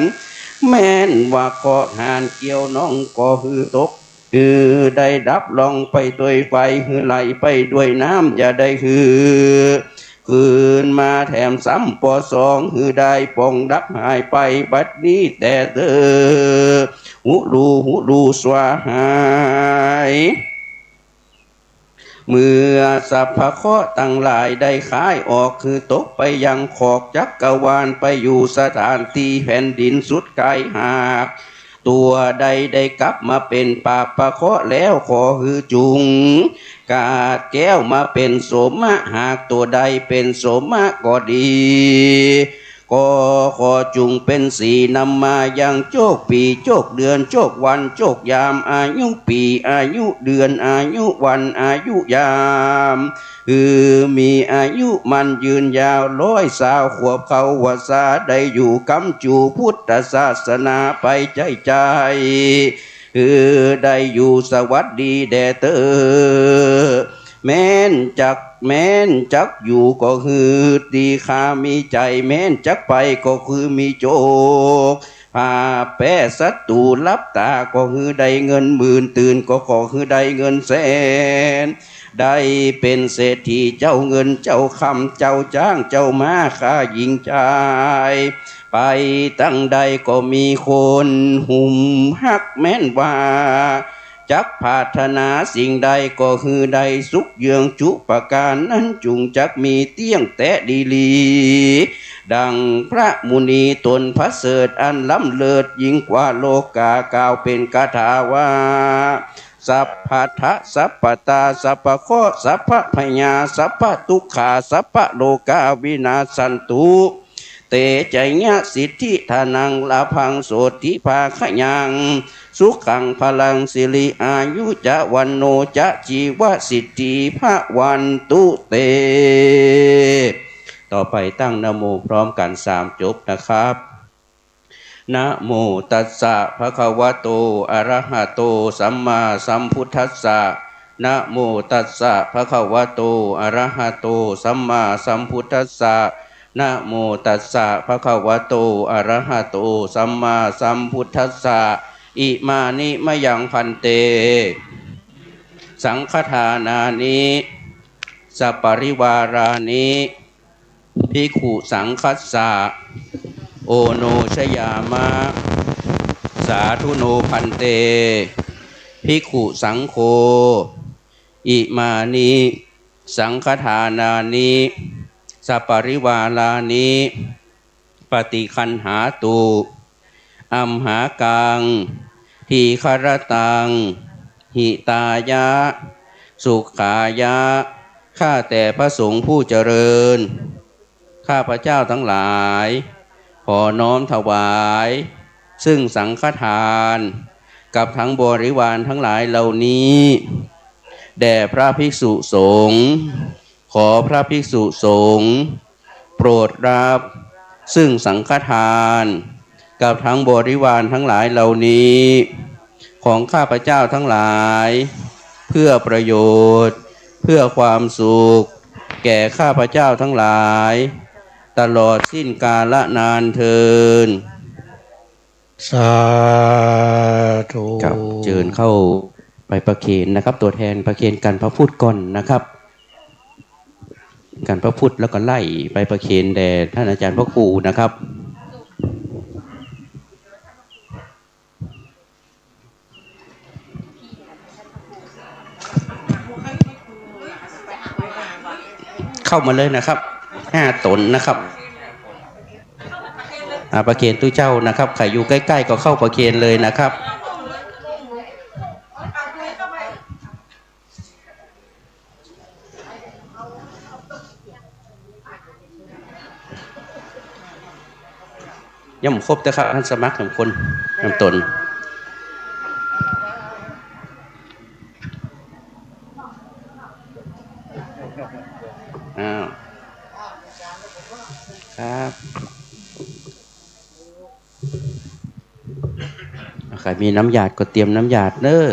แม่นว่าเคราะห์หานเกี่ยวน้อง ก็หื้อตก หื้อได้ดับล่องไปด้วยไฟ หื้อไหลไปด้วยน้ำ อย่าได้หื้อคืนมาแถมซ้ำปอสอง หื้อได้ป่องดับหายไปบัดนี้แต่เธอ หูรูหูรูสวาหาย เมื่อสัพพะเคราะห์ทั้งหลายได้คายออก คือตกไปยังขอบจักรวาล ไปอยู่สถานที่แผ่นดินสุดไกล หากตัวใดได้กลับมาเป็นปาปะเคราะห์แล้ว ขอหื้อจุ่งกาดแก้วมาเป็นโสมะ หากตัวใดเป็นโสมะก็ดี ก็ขอจุ่งเป็นสีนำมายังโชคปี โชคเดือน โชควัน โชคยาม อายุปี อายุเดือน อายุวัน อายุยาม คือมีอายุมั่นยืนยาว ร้อยสาวขวบเข้าพรรษา ได้อยู่ค้ำจูพุทธศาสนาไปใจ้ใจ้ คือได้อยู่สวัสดีแด่เธอ แม้นจัก แม้นจักอยู่ก็คือดี ข้ามีใจ๋ แม้นจักไปก็คือมีโจค ผ้าแปะศัตรูหลับตาก็คือได้เงินหมื่น ตื่นก็ขอคือได้เงินแสน ได้เป็นเศรษฐีเจ้าเงินเจ้าคำ เจ้าจ้างเจ้าม้า ข้าหญิงชาย ไปตังใดก็มีคนหุ้มฮัก แม้นว่า จักปรารถนาสิ่งใดก็หือได้สุขเยืองจุประการนั้นจุ่งจักมีเตี้ยงแต๊ดีหลี ดังพระมุนีตนประเสริฐอันล้ำเลิศยิ่งกว่าโลกากล่าวเป็นคาถาว่า สัพพะทะสัพพะตาสัพพะเคราะห์สัพพะพยาสัพพะทุกขาสัพพะโรคาวินาสสันตุ เต จายะ สิทธิ ธนัง ลาภัง โสติ ภาคะยัง สุขัง พลัง สิริ อายุ จะ วันโณ จะ จีวะ สิทธิ ภะวันตุ เต ต่อไปตั้งนะโมพร้อมกันสามจบนะครับ นะโมตัสสะภะคะวะโต อะระหะโต สัมมาสัมพุทธัสสะ นะโมตัสสะภะคะวะโต อะระหะโต สัมมาสัมพุทธัสสะ นะโมตัสสะภะคะวะโต อะระหะโต สัมมาสัมพุทธัสสะ อิมานิมะยัง ภันเต สังฆทานานิ สัปริวารานิ ภิกขุสังฆัสสะ โอโนชยามะ สาธุโน ภันเต ภิกขุสังโฆ อิมานิ สังฆทานานิ สัปริวารานิ ปฏิคันหาตุ อัมหากัง ทีฆรตัง หิตายะ สุขายะ ข้าแต่พระสงฆ์ผู้เจริญ ข้าพเจ้าทั้งหลาย ขอน้อมถวาย ซึ่งสังฆทาน กับทั้งบริวารทั้งหลายเหล่านี้ แด่พระภิกษุสงฆ์ ขอพระภิกษุสงฆ์ โปรดรับ ซึ่งสังฆทาน กับทั้งบริวารทั้งหลายเหล่านี้ ของข้าพเจ้าทั้งหลาย เพื่อประโยชน์ เพื่อความสุข แก่ข้าพเจ้าทั้งหลาย ตลอดสิ้นกาลนานเทอญ สาธุ ครับ เชิญเข้าไปประเคนนะครับ ตัวแทนประเคนกันพระพุทธก่อนนะครับ กันพระพุทธแล้วก็ไล่ไปประเคนแด่ท่านอาจารย์พระครูนะครับ เข้ามาเลยนะครับ ห้าตนนะครับ อ่า ประเคนตุ๊เจ้านะครับ ใครอยู่ใกล้ๆ ก็เข้าประเคนเลยนะครับ ยังบ่ครบเด้อครับ ท่านสมัครหนึ่งคน นำตน อ้าว ครับ ใครมีน้ำหยาดก็เตรียมน้ำหยาดเด้อ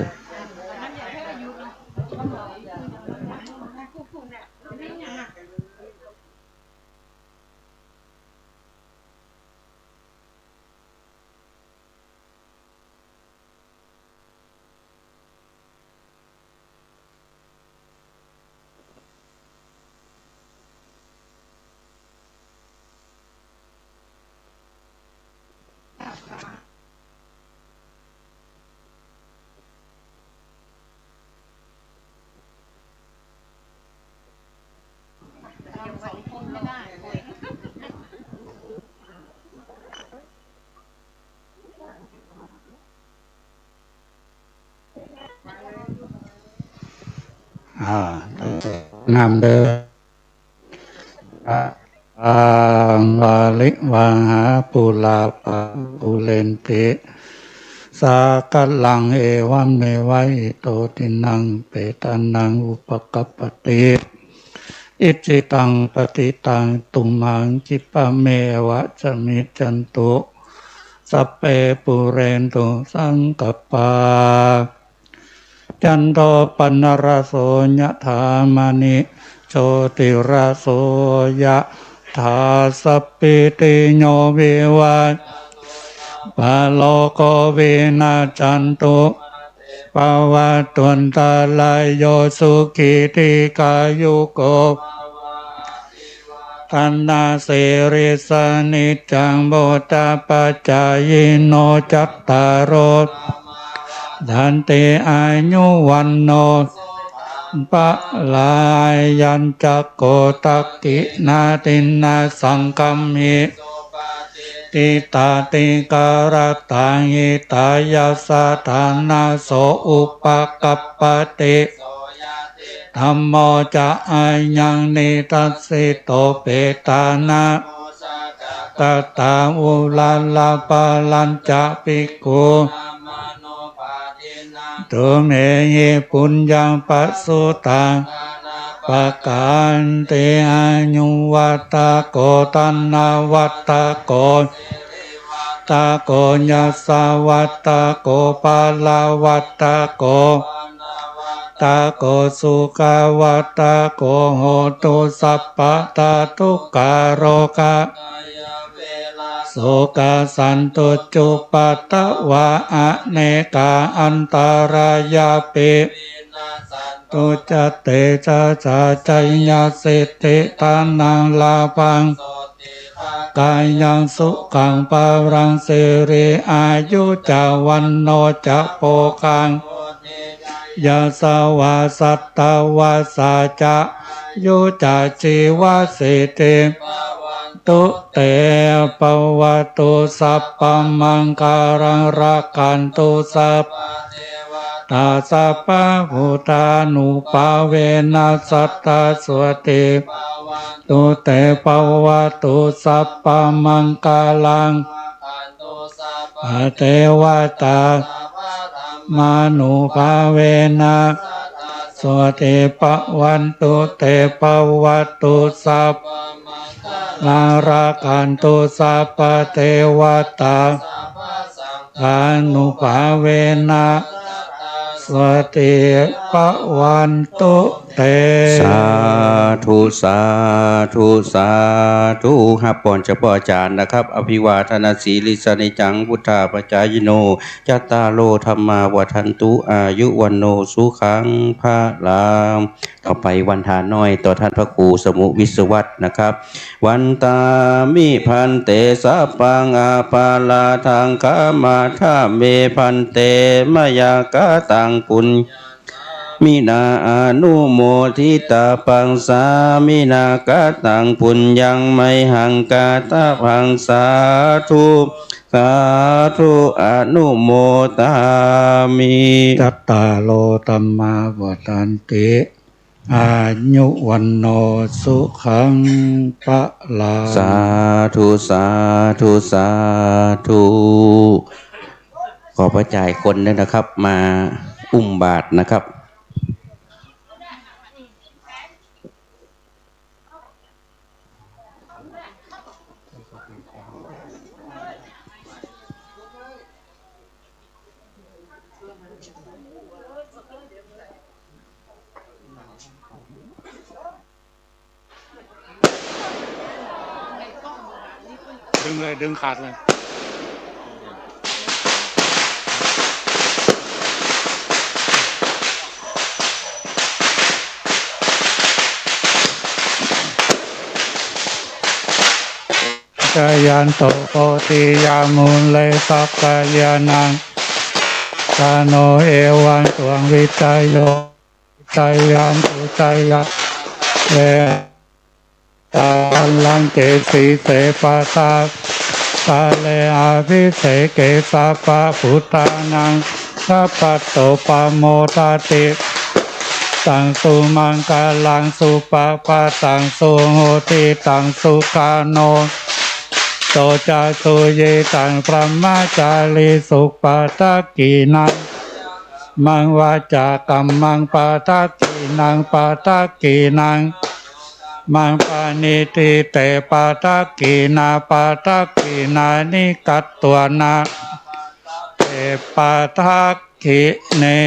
อ่า นำเด้อ Aṃ vārivaṅgā pūrā paripūrenti sāgaraṃ, evameva ito dinnaṃ petānaṃ upakappati. Icchitaṃ patthitaṃ tumhaṃ khippameva samijjhatu, sabbe pūrentu saṅkappā, cando paṇṇaraso yathā, maṇi jotiraso yathā. Sabbītiyo vivajjantu, sabbarogo vinassatu, mā te bhavatvantarāyo, sukhī dīghāyuko bhava. Abhivādanasīlissa niccaṃ vuḍḍhāpacāyino, cattāro dhammā Vaḍḍhanti āyu vaṇṇo sukhaṃ balaṃ. Ayañca kho dakkhiṇā dinnā saṅghamhi supatiṭṭhitā dīgharattaṃ hitāyassa ṭhānaso upakappati. Dhammo ca ayaṃ nidassito petāna gatā uḷārā balañca bhikkhū tumhehi puññaṃ pasutaṃ anappakanti. Āyuvaḍḍhako dhanavaḍḍhako sirivaḍḍhako yasavaḍḍhako balavaḍḍhako vaṇṇavaḍḍhako sukhavaḍḍhako hotu sabbadā. Dukkharogabhayā verā sokā sattu cupaddavā anekā antarāyāpi vinassantu ca tejasā. Jayasiddhi dhanaṃ lābhaṃ sotthi bhāgyaṃ sukhaṃ balaṃ siri āyu ca vaṇṇo ca bhogaṃ vuḍḍhī ca yasavā satavassā ca āyū ca jīvasiddhī bhavantu te. Bhavatu sabbamaṅgalaṃ rakkhantu sabbadevatā sabbabuddhānubhāvena sadā sotthī bhavantu te. Bhavatu sabbamaṅgalaṃ rakkhantu sabbadevatā sabbadhammānubhāvena sadā sotthī bhavantu te. Bhavatu sabbamaṅgalaṃ rakkhantu sabbadevatā sabbasaṅghānubhāvena sadā sotthī bhavantu te. สาธุ สาธุ สาธุ ครับ พรเฉพาะอาจารย์นะครับ Abhivādanasīlissa niccaṃ vuḍḍhāpacāyino cattāro dhammā vaḍḍhantu āyu vaṇṇo sukhaṃ balaṃ. ต่อไปวันทาน้อยต่อท่านพระครูสมุวิศวัตนะครับ Vandāmi bhante sabbaṃ aparādhaṃ khamatha me bhante mayā kataṃ puññaṃ sāminā anumoditabbaṃ sāminā kataṃ puññaṃ mayhaṃ dātabbaṃ sādhu sādhu anumodāmi. Cattāro dhammā vaḍḍhanti āyu vaṇṇo sukhaṃ balaṃ. สาธุ สาธุ สาธุ ขอพระอาจารย์คนนึงนะครับ มาอุ้มบาตรนะครับ ดึงเลย ดึงขาดเลย Jayanto bodhiyā mūle sakyānaṃ nandivaḍḍhano, evaṃ tvaṃ vijayo hohi jayassu jayassu jayamaṅgale. Maṅgalañca sīse paṭhavipokkhare abhiseke sabbabuddhānaṃ aggappatto pamodati. Taṃ sumaṅgalaṃ supabhātaṃ suhuṭṭhitaṃ sukhaṇo sumuhutto ca suyiṭṭhaṃ brahmacārisu padakkhiṇaṃ kāyakammaṃ vācākammaṃ padakkhiṇaṃ padakkhiṇaṃ manokammaṃ paṇidhī te padakkhiṇā padakkhiṇāni katvāna labhantatthe padakkhiṇe.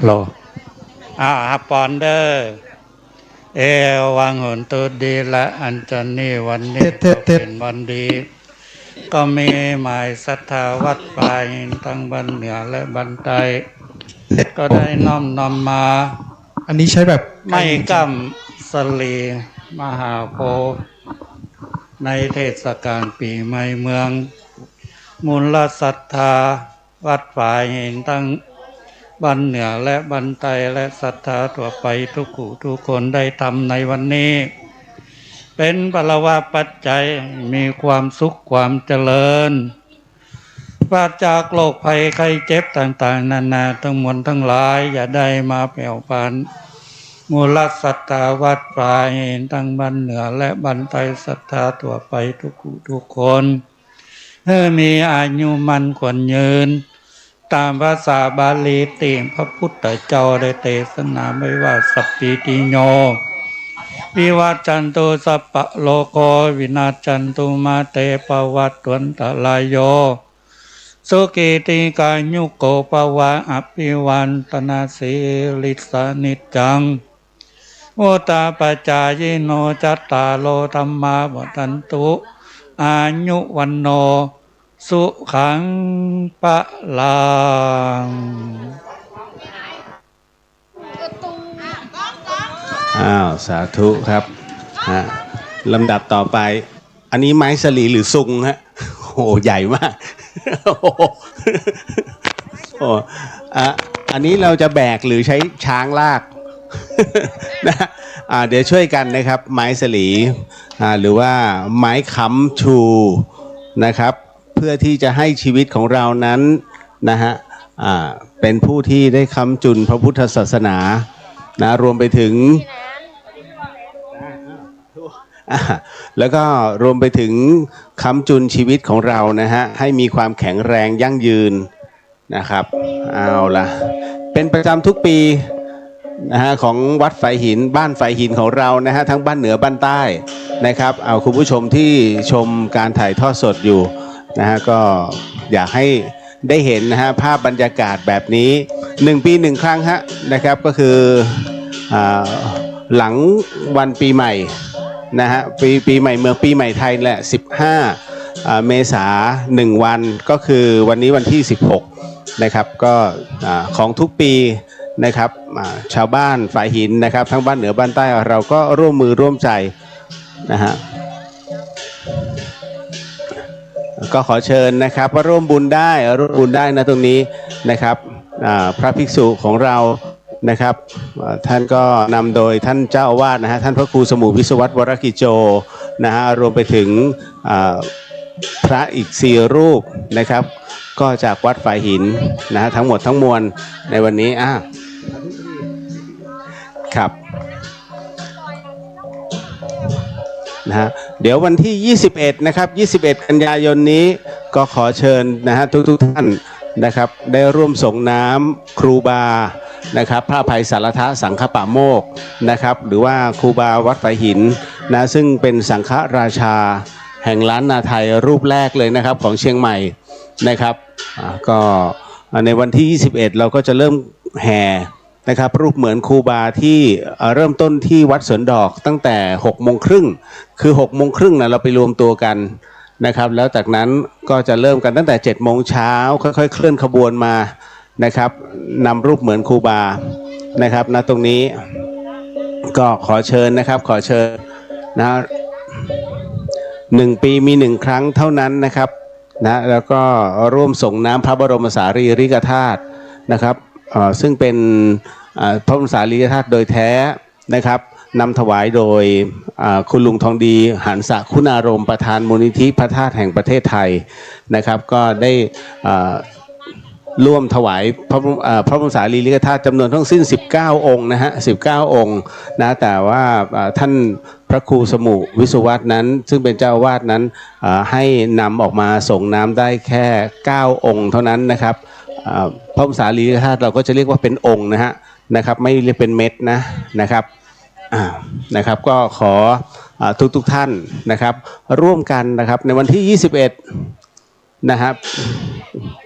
โล อ่า ฮับปอนเด้อ เอวัง โหนตุ ดีละ อัญชลี วันนี้ เท็จ เท็จ เท็จ ก็เป็นวันดี ก็มีหมายศรัทธาวัดฝายหินทั้งบ้านเหนือและบ้านใต้ ก็ได้น้อมนำมา อันนี้ใช้แบบ ไม้กำสะหลีมหาโพธิ์ ในเทศกาลปีใหม่เมือง มูลศรัทธาวัดฝายหินทั้งบ้านเหนือและบ้านใต้ และศรัทธาทั่วไปทุกผู้ทุกคนได้ทำในวันนี้ เป็นพลวปัจจัย มีความสุขความเจริญ ปราศจากโรคภัยไข้เจ็บต่างๆ นานาทั้งมวลทั้งหลาย อย่าได้มาแผ่วพราน มูลศรัทธาวัดฝายหินทั้งบ้านเหนือและบ้านใต้ ศรัทธาทั่วไปทุกผู้ทุกคน ให้มีอายุมั่นขวัญยืน ตามภาษาบาลีติ พระพุทธเจ้าได้เทศนาไว้ว่า สัพพีติโย วิวัจจันตุ สัพพะโรโค วินัจจันตุ มาเตภวัตวันตรายโย สุขีทีฆายุโกภวะ อภิวาทนาสีลิสสะนิจจัง วุฑฒาปจายิโน จัตตาโรธัมมาวัฑฒันตุ อายุวัณโณ สุขังพลัง อ้าว สาธุครับ ฮะ ลำดับต่อไป อันนี้ไม้สะหลีหรือซุงฮะ โอ้โห ใหญ่มาก โอ้โห โอ้ อ่ะ อันนี้เราจะแบกหรือใช้ช้างลาก นะ อ่า เดี๋ยวช่วยกันนะครับ ไม้สะหลี อ่า หรือว่าไม้ค้ำชูนะครับ เพื่อที่จะให้ชีวิตของเรานั้นนะฮะ อ่า เป็นผู้ที่ได้ค้ำจุนพระพุทธศาสนานะ รวมไปถึง อ่า แล้วก็รวมไปถึงค้ำจุนชีวิตของเรานะฮะ ให้มีความแข็งแรงยั่งยืนนะครับ เอาละ เป็นประจำทุกปีนะฮะ ของวัดฝายหิน บ้านฝายหินของเรานะฮะ ทั้งบ้านเหนือบ้านใต้นะครับ เอาคุณผู้ชมที่ชมการถ่ายทอดสดอยู่นะฮะ ก็อยากให้ได้เห็นนะฮะ ภาพบรรยากาศแบบนี้ หนึ่งปีหนึ่งครั้งฮะ นะครับ ก็คือ อ่า หลังวันปีใหม่นะฮะ ปี ปีใหม่เมือง ปีใหม่ไทยแหละ สิบห้า อ่า เมษา หนึ่งวัน ก็คือวันนี้วันที่ สิบหก นะครับ ก็ อ่า ของทุกปีนะครับ อ่า ชาวบ้านฝายหินนะครับ ทั้งบ้านเหนือบ้านใต้ เราก็ร่วมมือร่วมใจนะฮะ ก็ขอเชิญนะครับ ว่าร่วมบุญได้ ร่วมบุญได้นะตรงนี้นะครับ อ่า พระภิกษุของเรานะครับ อ่า ท่านก็นำโดยท่านเจ้าอาวาสนะฮะ ท่านพระครูสมุวิศวัตรวรกิจโจนะฮะ รวมไปถึง อ่า พระอีกสี่รูปนะครับ ก็จากวัดฝายหินนะฮะ ทั้งหมดทั้งมวลในวันนี้ อ่า ครับ นะฮะ เดี๋ยววันที่ ยี่สิบเอ็ด นะครับ ยี่สิบเอ็ด กันยายนนี้ ก็ขอเชิญนะฮะ ทุกๆ ท่านนะครับ ได้ร่วมสรงน้ำครูบานะครับ พระอภัยสารทะสังฆปาโมกข์นะครับ หรือว่าครูบาวัดฝายหินนะ ซึ่งเป็นสังฆราชาแห่งล้านนาไทยรูปแรกเลยนะครับ ของเชียงใหม่นะครับ อ่า ก็ในวันที่ ยี่สิบเอ็ด เราก็จะเริ่มแห่ นะครับ รูปเหมือนครูบาที่ เอ่อ เริ่มต้นที่วัดสวนดอกตั้งแต่ หกโมงครึ่ง คือ หกโมงครึ่งนะ เราไปรวมตัวกันนะครับ แล้วจากนั้นก็จะเริ่มกันตั้งแต่ เจ็ดโมงเช้า ค่อยๆ เคลื่อนขบวนมานะครับ นำรูปเหมือนครูบานะครับ ณ ตรงนี้ ก็ขอเชิญนะครับ ขอเชิญนะ หนึ่งปีมีหนึ่งครั้งเท่านั้นนะครับ นะ แล้วก็ร่วมสรงน้ำพระบรมสารีริกธาตุนะครับ เอ่อ ซึ่งเป็น เอ่อ พระบรมสารีริกธาตุโดยแท้นะครับ นำถวายโดย เอ่อ คุณลุงทองดี หันสะคุณารมณ์ ประธานมูลนิธิพระธาตุแห่งประเทศไทยนะครับ ก็ได้ เอ่อ ร่วมถวายพระบรม เอ่อ พระบรมสารีริกธาตุจำนวนทั้งสิ้น สิบเก้า องค์นะฮะ สิบเก้า องค์นะ แต่ว่า เอ่อ ท่านพระครูสมุวิศวัตรนั้น ซึ่งเป็นเจ้าอาวาสนั้น เอ่อ ให้นำออกมาสรงน้ำได้แค่ เก้า องค์เท่านั้นนะครับ เอ่อ พระบรมสารีริกธาตุเราก็จะเรียกว่าเป็นองค์นะฮะ นะครับ ไม่เรียกเป็นเม็ดนะ นะครับ อ่า นะครับ ก็ขอ อ่า ทุกๆ ท่านนะครับ ร่วมกันนะครับ ในวันที่ ยี่สิบเอ็ด นะครับ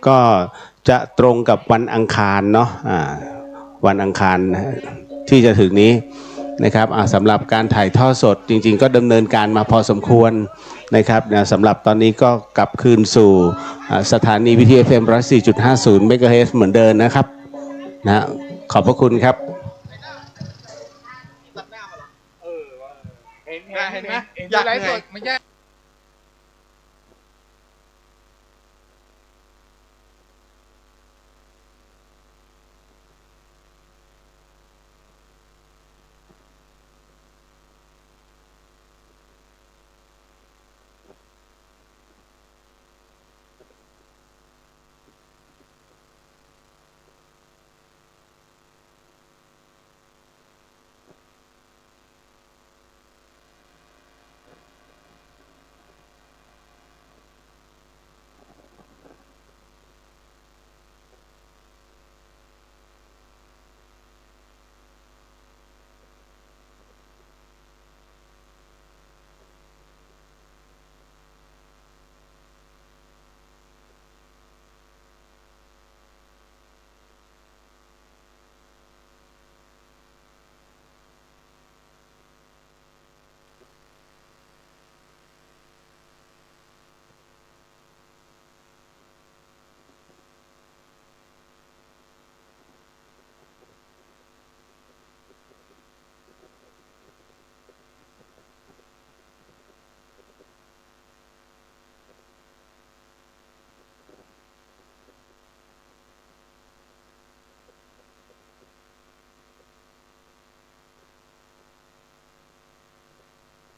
ก็จะตรงกับวันอังคารเนาะ อ่า วันอังคารที่จะถึงนี้นะครับอ่าสำหรับการถ่ายทอดสดจริงๆ ก็ดำเนินการมาพอสมควรนะครับนะสำหรับตอนนี้ก็กลับคืนสู่อ่าสถานีวิทยุ เอฟ เอ็ม ร้อยสี่จุดห้าศูนย์ เมกะเฮิรตซ์เหมือนเดิมนะครับนะขอบพระคุณครับ เห็นไหม เห็นไหม เห็น อยาก ไลฟ์ เห ส นื่อย ดเมื่อกี้